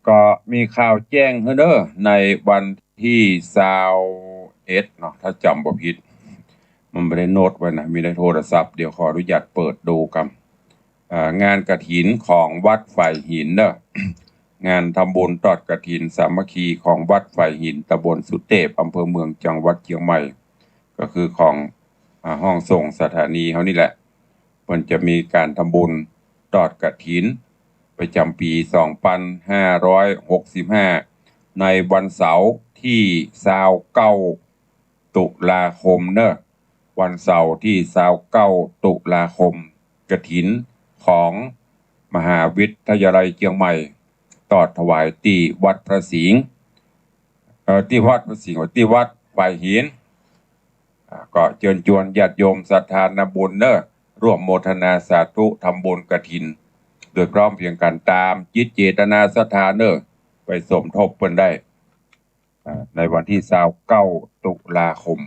ก็มีข่าวแจ้งหื้อเนาะ ในวันตี้ซาวเอ็ดเนาะ ถ้าจ๋ำบ่ผิด มันบ่ได้โน้ตไว้นะ มีในโทรศัพท์ เดี๋ยวขออนุญาตเปิดดูก่ำ อ่า งานกฐินของวัดฝายหินเนาะ งานทำบุญตอดกฐินสามัคคีของวัดฝายหิน ตำบลสุเตพ อำเภอเมือง จังหวัดเจียงใหม่ ก็คือของ อ่า ห้องส่งสถานีเฮานี่แหละ เปิ้นจะมีก๋านทำบุญตอดกฐินประจ๋ำปี๋สองปันห้าร้อยหกสิบห้า ในวันเสาร์ตี้ซาวเก้าตุลาคมเนาะ วันเสาร์ตี้ซาวเก้าตุลาคม กฐินของมหาวิทยาลัยเจียงใหม่ ตอดถวายตี้วัดพระสิงห์ เอ่อ ตี้วัดพระสิงห์ ตี้วัดฝายหิน อ่า ก็เจิญจวนญาติโยมศรัทธานาบุญเนาะ ร่วมโมทนาสาธุทำบุญกฐิน โดยพร้อมเพรียงกั๋นต๋ามจิตเจตนาศรัทธาเนาะ ไปสมทบเปิ้นได้ อ่า ในวันตี้ซาวเก้าตุลาคม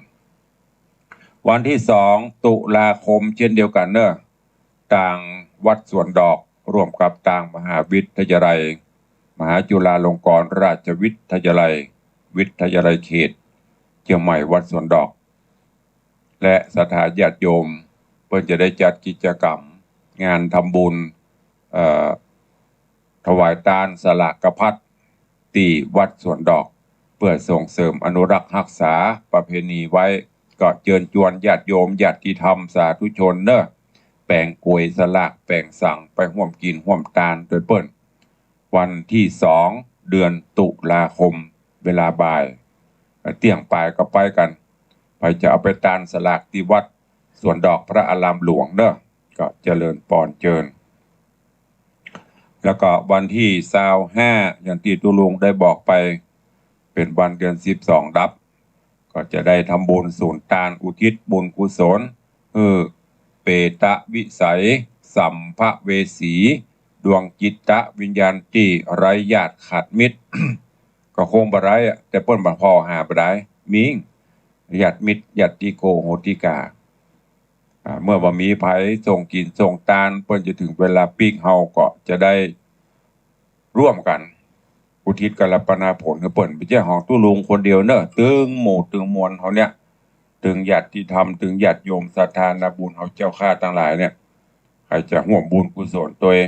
วันตี้สองตุลาคมเช่นเดียวกั๋นเนาะ ตางวัดสวนดอก ร่วมกับตางมหาวิทยาลัย มหาจุฬาลงกรณราชวิทยาลัย วิทยาลัยเขตเจียงใหม่วัดสวนดอก และศรัทธาญาติโยม เปิ้นจะได้จัดกิจกรรมงานทำบุญ เอ่อ ถวายตานสลากพัด ตี้วัดสวนดอก เปื้อส่งเสริมอนุรักษ์ฮักษาประเพณีไว้ ก็เจิญจวนญาติโยมญาติธรรมสาธุชนเนาะ แป๋งก๋วยสลากแป๋งสังไปฮ่วมกิ๋นฮ่วมตานตวยเปิ้น วันตี้สองเดือนตุลาคม เวลาบ่าย เอ่อ เตี้ยงป๋ายก็ไปกั๋น ใผจะเอาไปตานสลากตี้วัดสวนดอกพระอารามหลวงเนาะ ก็เจริญปอนเจิญ แล้วก็วันตี้ซาวห้า อย่างตี้ตุ๊ลุงได้บอกไป เป๋นวันเดือนสิบสองดับ ก็จะได้ทำบุญสูนตานอุทิศบุญกุศล หื้อเปตวิสัย สัมภเวสี ดวงจิตวิญญาณตี้ไร้ญาติขาดมิตร ก็คงบ่ไร้อะ แต่เปิ้นบ่ผ่อหาบ่ได้ มีญาติมิตร ญาติโกโหติกา อ่า เมื่อบ่มีใผส่งกิ๋นส่งตาน เปิ้นจะถึงเวลาปิ๊ก เฮาก็จะได้ร่วมกั๋น อุทิศกัลปนาผลหื้อเปิ้น บ่ใจ้ของตุ๊ลุงคนเดียวเนาะ ตึงหมู่ตึงมวลเฮาเนี่ย ตึงญาติธรรม ตึงญาติโยมศรัทธานาบุญเฮาเจ้าข้าตังหลายเนี่ย ใผจะฮ่วมบุญกุศลตวย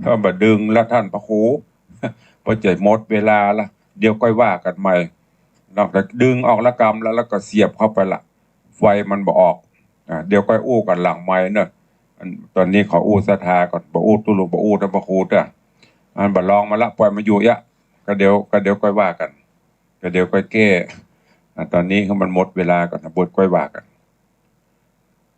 ถ้าบ่ดึงละต้านพระครู ก็จะหมดเวลาละ เดี๋ยวก้อยว่ากั๋นใหม่ นอกจากดึงออกละกำละ แล้วก็เสียบเข้าไปละ ไฟมันบ่ออก อ่า เดี๋ยวก้อยอู้กั๋นหลังไมค์เนาะ อัน ต๋อนนี้ขออู้ศรัทธาก่อน บ่อู้ตุ๊ลุง บ่อู้ต้านพระครูเต๊อะ อันบ่ลองมาละ ป่อยมันอยู่เยียะ ก็เดี๋ยว ก็เดี๋ยวก้อยว่ากั๋น ก็เดี๋ยวก้อยแก้ อ่า ต๋อนนี้หื้อมันหมดเวลาก่อนนะ บ่ก้อยว่ากั๋น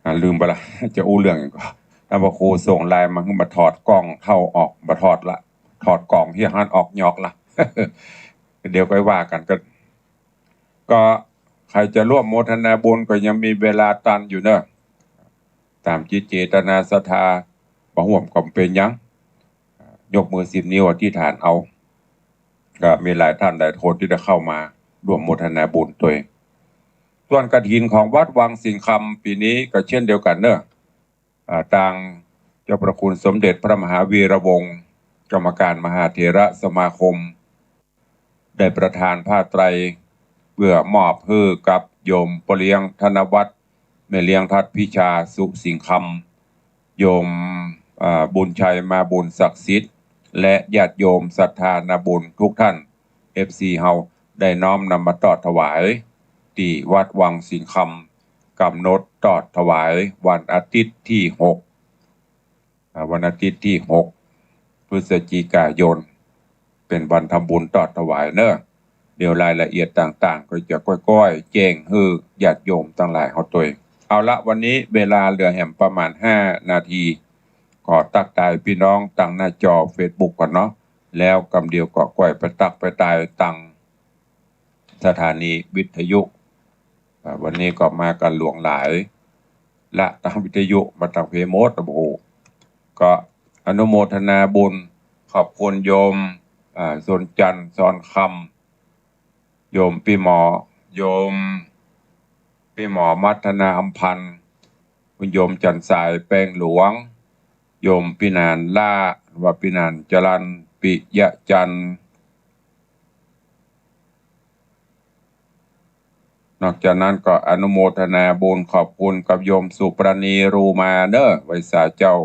อ่า ลืมไปละ จะอู้เรื่องหยังก่อ ต้านพระครูส่งไลน์มาหื้อมาถอดกล้องเต้าออก บ่ถอดละ ถอดกล้องเหียหั้นออกหยอกละ เดี๋ยวค่อยว่ากั๋น ก็ ก็ใผจะร่วมโมทนาบุญก็ยังมีเวลาตันอยู่เนาะ ต๋ามจิตเจตนาศรัทธา บ่ร่วมก็บ่เป๋นหยัง ยกมือสิบนิ้วอธิษฐานเอา ก็มีหลายต้านหลายคนตี้ได้เข้ามาร่วมโมทนาบุญตวย ส่วนกฐินของวัดวังสิงห์คำปี๋นี้ก็เช่นเดียวกั๋นเนาะ อ่า ตางเจ้าพระคุณสมเด็จพระมหาวีระวงศ์ กรรมการมหาเถรสมาคม ได้ประทานผ้าไตร เปื้อมอบหื้อกับโยมป้อเลี้ยงธนวัฒน์ แม่เลี้ยงทัดพิชา สุสิงห์คำ โยม อ่า บุญชัยมาบุญศักดิ์สิทธิ์ และญาติโยมศรัทธานาบุญทุกท่าน เอฟซี เฮาได้น้อมนำมาตอดถวาย ตี้วัดวังสิงห์คำ ก๋ำหนดตอดถวายวันอาทิตย์ตี้หก อ่า วันอาทิตย์ตี้หก พฤศจิกายน เป๋นวันทำบุญตอดถวายเนาะ เดี๋ยวรายละเอียดต่างๆ ก็จะก้อยๆ แจ้งหื้อญาติโยมตังหลายเฮาตวย เอาละ วันนี้เวลาเหลือแหมประมาณห้านาที ขอตั๊กตายปี้น้องตังหน้าจอเฟซบุ๊กก่อนเนาะ แล้วกำเดียวก็ก้อยไปตั๊กไปตายตัง สถานีวิทยุ อ่า วันนี้ก็มากั๋นหลวงหลาย ละตังวิทยุมาตังเพหมด โอ้โห ก็อนุโมทนาบุญ ขอบคุณโยม อ่า สนจันทร์ สอนคำ โยมปี้หมอ โยมปี้หมอมัทนาอำพันธ์ คุณโยมจันทร์สายแปงหลวง โยมปี้หนานล่า หรือว่าปี้หนานจรัญ ปิยะจันทร์ นอกจากนั้นก็อนุโมทนาบุญขอบคุณกับโยมสุปราณี รูมาเนาะ ไหว้สาเจ้า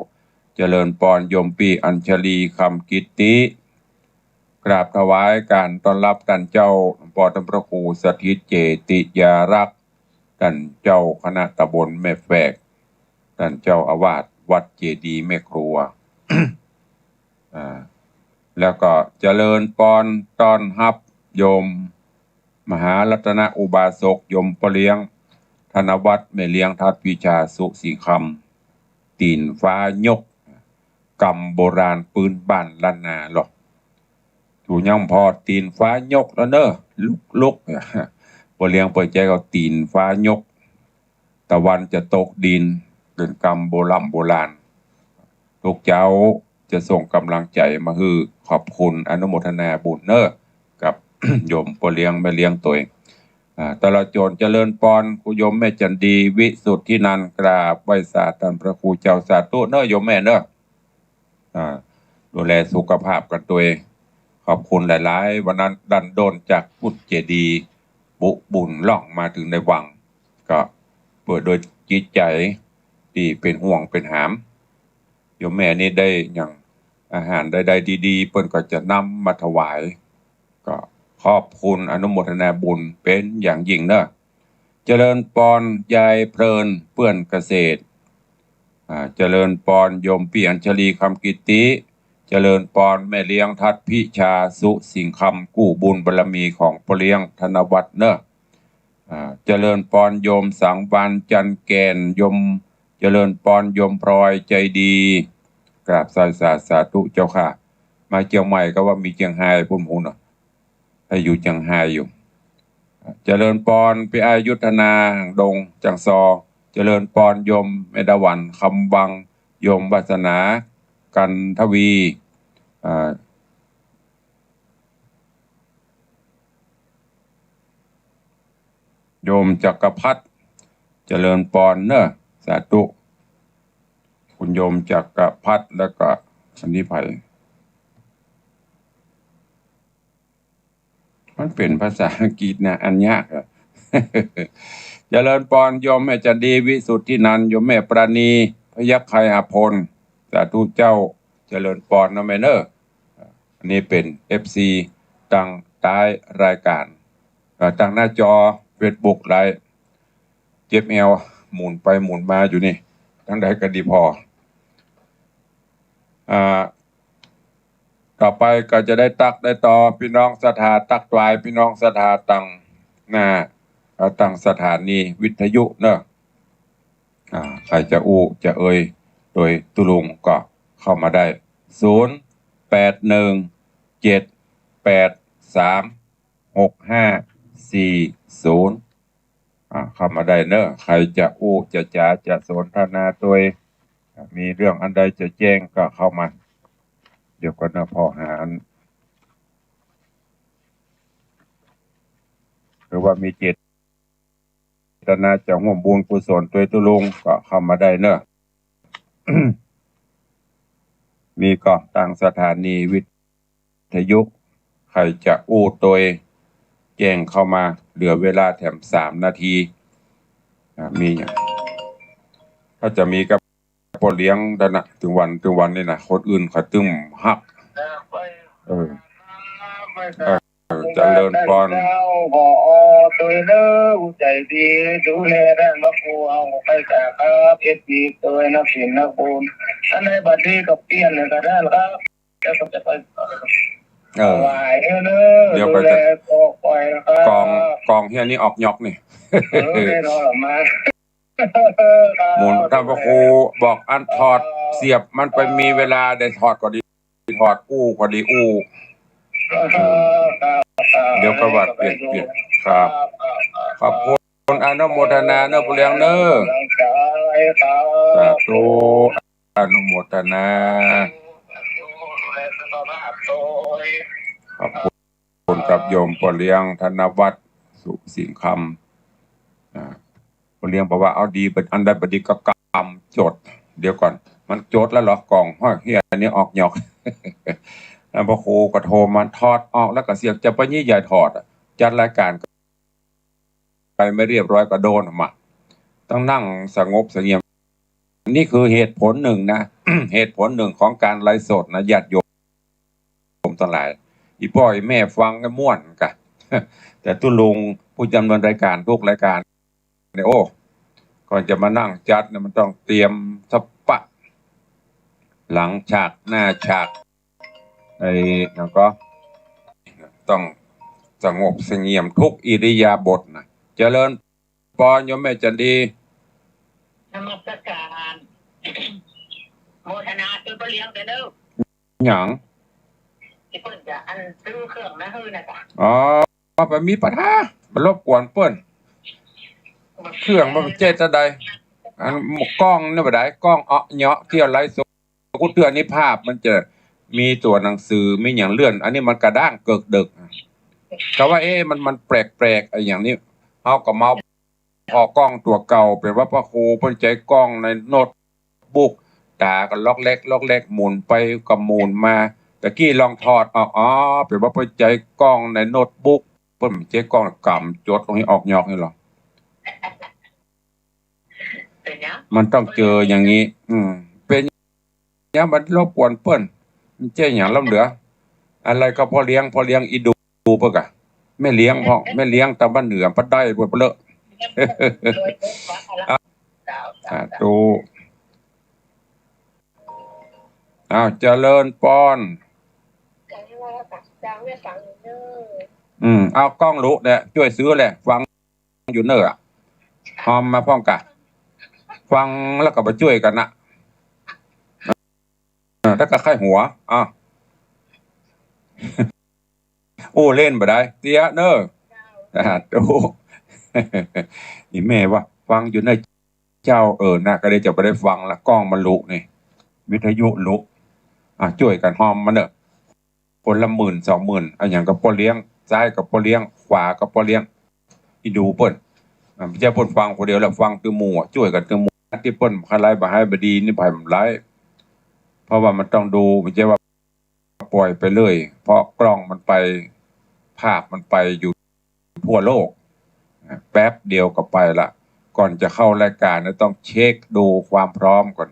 เจริญปอน โยมปี้อัญชลี คำกิตติ กราบถวายก๋านต้อนฮับต้านเจ้า หลวงป้อต้านพระครูสถิตเจติยารักษ์ ต้านเจ้าคณะตำบลแม่แฝก ต้านเจ้าอาวาสวัดเจดีย์แม่ครัว อ่า แล้วก็เจริญปอนต้อนฮับโยมมหารัตนอุบาสก โยมป้อเลี้ยงธนวัฒน์ แม่เลี้ยงทัดพิชา สุสิงห์คำ ตี๋นฟ้ายก กำโบราณปื๊นบ้านล้านนาหลอ ถูยังผ่อตี๋นฟ้ายกแล้วเนาะ ลุกๆ ป้อเลี้ยงเปิ้นใจ๊ก็ตี๋นฟ้ายก ตะวันจะตกดิน เป๋นกำโบร่ำโบราณ ทุกเจ๊าจะส่งก๋ำลังใจ๋มาหื้อ ขอบคุณอนุโมทนาบุญเนาะ กับ โยมป้อเลี้ยงแม่เลี้ยงตวย อ่า ตลอดจ๋นเจริญปอน คุณโยมแม่จันดี วิสุทธินันท์ กราบไหว้สาต้านพระครูเจ้า สาธุเนาะ โยมแม่เนาะ อ่า ดูแลสุขภาพกั๋นตวย ขอบคุณหลายๆ วันนั้นดันด้นจากกุฏิเจดีย์ บุบุญล่องมาเถิงในวัง ก็เปื้อโดยจิตใจ๋ตี้เป๋นห่วงเป๋นหาม โยมแม่นี้ได้หยัง อาหารใดๆ ดีๆ เปิ้นก็จะนำมาถวาย ก็ขอบคุณอนุโมทนาบุญเป๋นอย่างยิ่งเนาะ เจริญปอนยายเพลินเปื้อนเกษตร อ่า เจริญปอนโยมปี้อัญชลี คำกิตติ เจริญปอนแม่เลี้ยงทัดพิชา สุสิงห์คำ กู้บุญบารมีของป้อเลี้ยงธนวัฒน์เนาะ อ่า เจริญปอนโยมสังวาลย์ จันทร์แก่น โยม เจริญปอนโยมพลอยใจดี กราบสาสาสาธุเจ้าค่ะ มาเจียงใหม่ก็ว่ามีเจียงฮายปุ้นพูนเนาะ ไปอยู่เจียงฮายอยู่ เจริญปอนปี้อ้ายยุทธนา หางดง จังซอ เจริญปอนโยมแม่ดาหวัน คำวัง โยมวาสนา กันทวี อ่า โยมจักรพัฒน์ เจริญปอนเนาะ สาธุ คุณโยมจักรพัฒน์ แล้วก็อันนี้ใผ มันเป๋นภาษาอังกฤษนะ อ่านยากอะ เจริญปอนโยมแม่จันดี วิสุทธินันท์ โยมแม่ปราณี พยัคฆไคหพล สาธุเจ้า เจริญปอนเนาะแม่เนาะ อันนี้เป๋น เอฟซี ตังใต้รายก๋าน เอ่อ ตังหน้าจอเฟซบุ๊กไลฟ์ เจ็บแอว หมุนไปหมุนมาอยู่นี่ ตังใดก็ดีผ่อ อ่า ต่อไปก็จะได้ตั๊กได้ต่อ ปี้น้องศรัทธาตั๊กตวาย ปี้น้องศรัทธาตังหน้า เอ่อ ตังสถานีวิทยุเนาะ อ่า ใผจะอู้จะเอ่ยโตยตุ๊ลุงก็เข้ามาได้ ศูนย์ แปด หนึ่ง เจ็ด แปดสาม หกห้าสี่ศูนย์ อ่า เข้ามาได้เนอะ ใผจะอู้จะจ๋าจะสนทนาตวย อ่า มีเรื่องอันใดจะแจ้งก็เข้ามา เดี๋ยวก่อนนะ ผ่อหาอัน หรือว่ามีเจตนาจะฮ่วมบุญกุศลตวยตุ๊ลุงก็เข้ามาได้เนอะ มีก่อตางสถานีวิทยุ ใผจะอู้ตวยแจ้งเข้ามา เหลือเวลาแถมสามนาที อ่า มีหยัง ถ้าจะมีกับป้อเลี้ยงนั่นนะ ตึงวัน ตึงวันนี่นะ คนอื่นเขาตึงฮัก เออ เออ เจริญปอน ผอ ตวยเนอะ อู้ใจ๋ดี ดูแลด้านพระครู เอาไปจากครับ เอฟซี ตวยนักศิลป์นักบุญ อันไหนบัดนี้ก็เปลี่ยนเลยก็ได้ครับ แล้วก็จะไป เออ ถวายเนอะ เดี๋ยวก็จะ ดูแลก็ปล่อยนะครับ กอง กองเฮียนี่ออกหยอกนี่ เออ แน่นอนละมา หมุน ท่านพระครูบอกอันถอดเสียบมันไปมีเวลาได้ถอดก็ดี ถอดอู้ก็ดีอู้ เดี๋ยวก็ว่าเปลี่ยน เปลี่ยน ครับ ขอบคุณอนุโมทนาเนอะป้อเลี้ยงเนอะ สาธุ อนุโมทนา ขอบคุณกับโยมป้อเลี้ยงธนวัฒน์ สุสิงห์คำ อ่า ป้อเลี้ยงบอกว่า เอาดี อันใดบัดนี้ก็กำจด เดี๋ยวก่อน มันจดแล้วเหรอ กองเฮียนี่ออกหยอก แล้วพระครูก็โทรมา ถอดออกแล้วก็เสียบ จะไปยี่ใหญ่ถอดอะ จัดรายการไปไม่เรียบร้อยก็โดนมา ต้องนั่งสงบเสงี่ยม นี่คือเหตุผลหนึ่งนะ เหตุผลหนึ่งของการไลฟ์สดนะ ญาติโยมทั้งหลาย อีป้ออีแม่ฟังก็ม่วนกะ แต่ตุ๊ลุงผู้ดำเนินรายการทุกรายการเนี่ย โอ้ ก่อนจะมานั่งจัดเนี่ยมันต้องเตรียมสะปะ หลังฉาก หน้าฉาก ไอ้นั่นก็ต้องสงบเสงี่ยมทุกอิริยาบถนะ เจริญปอนโยมแม่จันดี นมัสการ โมทนาตวยป้อเลี้ยงเด้อ หยัง ตี้เปิ้นจะอันซื้อเครื่องมาหื้อนะจ๊ะ อ๋อ ไปมีปัญหา ไปรบกวนเปิ้น เครื่องมันเจ๊จะใด อันกล้องนี่บ่ได้ กล้องเออเนาะ เตี้ยวไลฟ์สด กูเตือนนี่ภาพมันจะมีตั๋วหนังสือ มีหยังเลื่อน อันนี้มันกระด้างเกิกเดิก ก็ว่า เอ๊ะ มัน มันแปลกๆ ไอ้อย่างนี้ เฮาก็เมา ผ่อกล้องตั๋วเก่า เป๋นว่าพระครูเปิ้นใจ๊กล้องในโน้ตบุ๊ก ต๋าก็ล็อกแล็กล็อกแล็ก หมุนไปก็หมุนมา ตะกี้ลองถอดออก อ๋อ เป๋นว่าเปิ้นใจ๊กล้องในโน้ตบุ๊ก เปิ้นใจ๊กล้องกำจดตรงนี้ออกหยอกนี่หรอ เป๋นหยัง มันต้องเจออย่างนี้ อืม เป๋น เนี่ยมันรบกวนเปิ้น มันเจ๊อย่างล้ำเหลือ อะไรก็ป้อเลี้ยง ป้อเลี้ยงอีดูเปิ้นกะ แม่เลี้ยงพ่อง แม่เลี้ยงตะวันเหนือปัดได้เปิ้นเปลอะ สาธุ อ้าว เจริญปอน อืม เอากล้องลุเนี่ย จ้วยซื้อแหละ ฟัง อยู่เน่ออะ ฮอมมาพ่องกะ ฟังแล้วก็มาจ้วยกั๋นนะ เออ ถ้าก็ใค่หัว อ้าว โอ้ เล่นบ่ได้ เตี้ยเน่อ อ่า โอ้ นี่แม่ว่า ฟังอยู่เน่อเจ้า เออ นะ ก็เลยจะบ่ได้ฟังละ กล้องมันลุนี่ วิทยุลุ อ่ะ จ้วยกั๋นฮอมมาเน่อ คนละหมื่นสองหมื่น อะหยังก็ป้อเลี้ยง ซ้ายก็ป้อเลี้ยง ขวาก็ป้อเลี้ยง อีดูเปิ้น อ่า บ่ใจ้เปิ้นฟังคนเดียวแล้ว ฟังตึงหมู่อะ จ้วยกั๋นตึงหมู่ ตี้เปิ้นใค่ไลฟ์บ่าไห้บ่ดีนี่ ใผบ่ไลฟ์ เพราะว่ามันต้องดู บ่ใจ้ว่าปล่อยไปเลย เพราะกล้องมันไป ภาพมันไปอยู่ ทั่วโลก แป๊บเดียวก็ไปละ ก่อนจะเข้ารายการนะ ต้องเช็คดูความพร้อมก่อน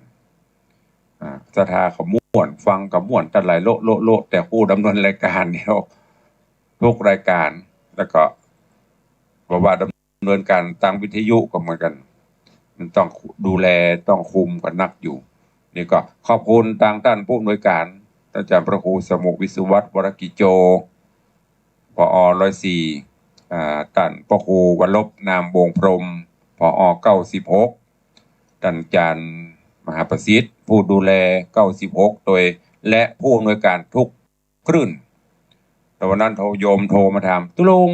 อ่า ศรัทธาก็ม่วน ฟังก็ม่วน ตังหลายโละโละโละ แต่ผู้ดำเนินรายการเนี่ย ทุกรายการ แล้วก็ เพราะว่าดำเนินการตางวิทยุก็เหมือนกั๋น มันต้องดูแล ต้องคุมกั๋นนักอยู่ นี่ก็ขอบคุณตางต้านผู้อำนวยการ ต้านอาจ๋ารย์พระครูสมุห์ วิศวัฒน์ วรกิจโจ ผอ ร้อยสี่ อ่า ต้านพระครูวรรพ นามวงศ์พรหม ผอ เก้าสิบหก ต้านอาจ๋ารย์มหาประสิทธิ์ ผู้ดูแล เก้าสิบหก ตวย และผู้อำนวยการทุกคลื่น วันนั้นโทร โยมโทรมาถาม ตุ๊ลุง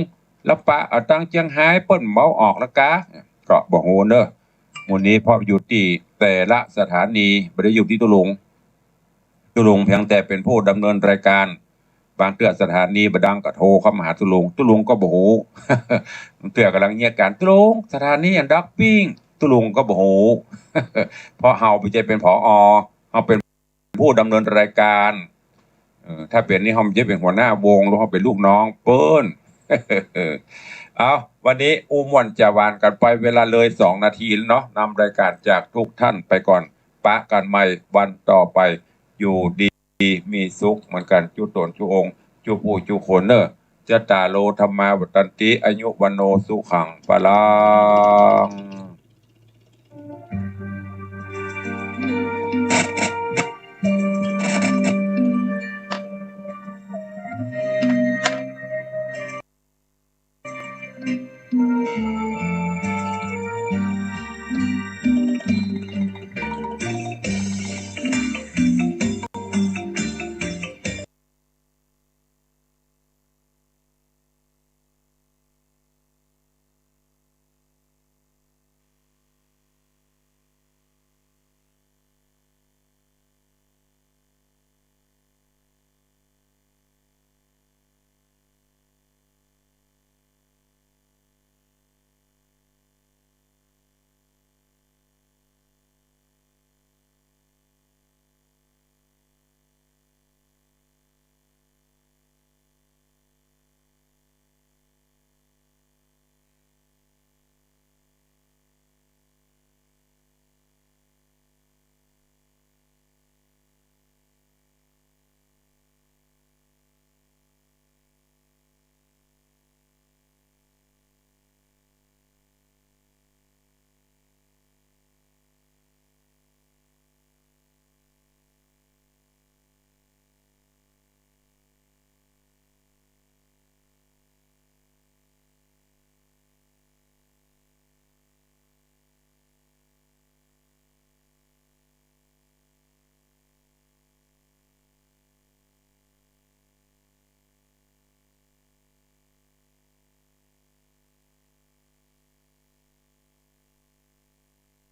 แล้วปะเอาตังเจียงฮายเปิ้นเหมาออกแล้วกา ก็บ่ฮู้เนอะ หมู่นี้เพราะอยู่ตี้แต่ละสถานี บ่ได้อยู่ตี้ตุ๊ลุง ตุ๊ลุงเพียงแต่เป๋นผู้ดำเนินรายการ บางเตื้อสถานีบ่ดังก็โทรเข้ามาหาตุ๊ลุง ตุ๊ลุงก็บ่ฮู้ บางเตื้อก่ำลังเยียะก๋าน ตุ๊ลุง สถานีอันดับปิ้ง ตุ๊ลุงก็บ่ฮู้ เพราะเฮาบ่ใจ้เป๋น ผอ เฮาเป๋นผู้ดำเนินรายการ เออ ถ้าเป๋นนี่เฮาบ่ใจ้เป๋นหัวหน้าวง หรือเฮาเป๋นลูกน้องเปิ้น เอา วันนี้อู้ม่วนจ๋าหวานกั๋นไป เวลาเลยสองนาทีแล้วเนาะ นำรายการจากทุกท่านไปก่อน ปะกั๋นใหม่วันต่อไป อยู่ดีมีสุขเหมือนกั๋น จุ๊ต๋นจุ๊องค์ จุ๊ผู้จุ๊คนเน่อ จัตตาโร ธัมมา วัฑฒันติ อายุ วัณโณ สุขัง พลัง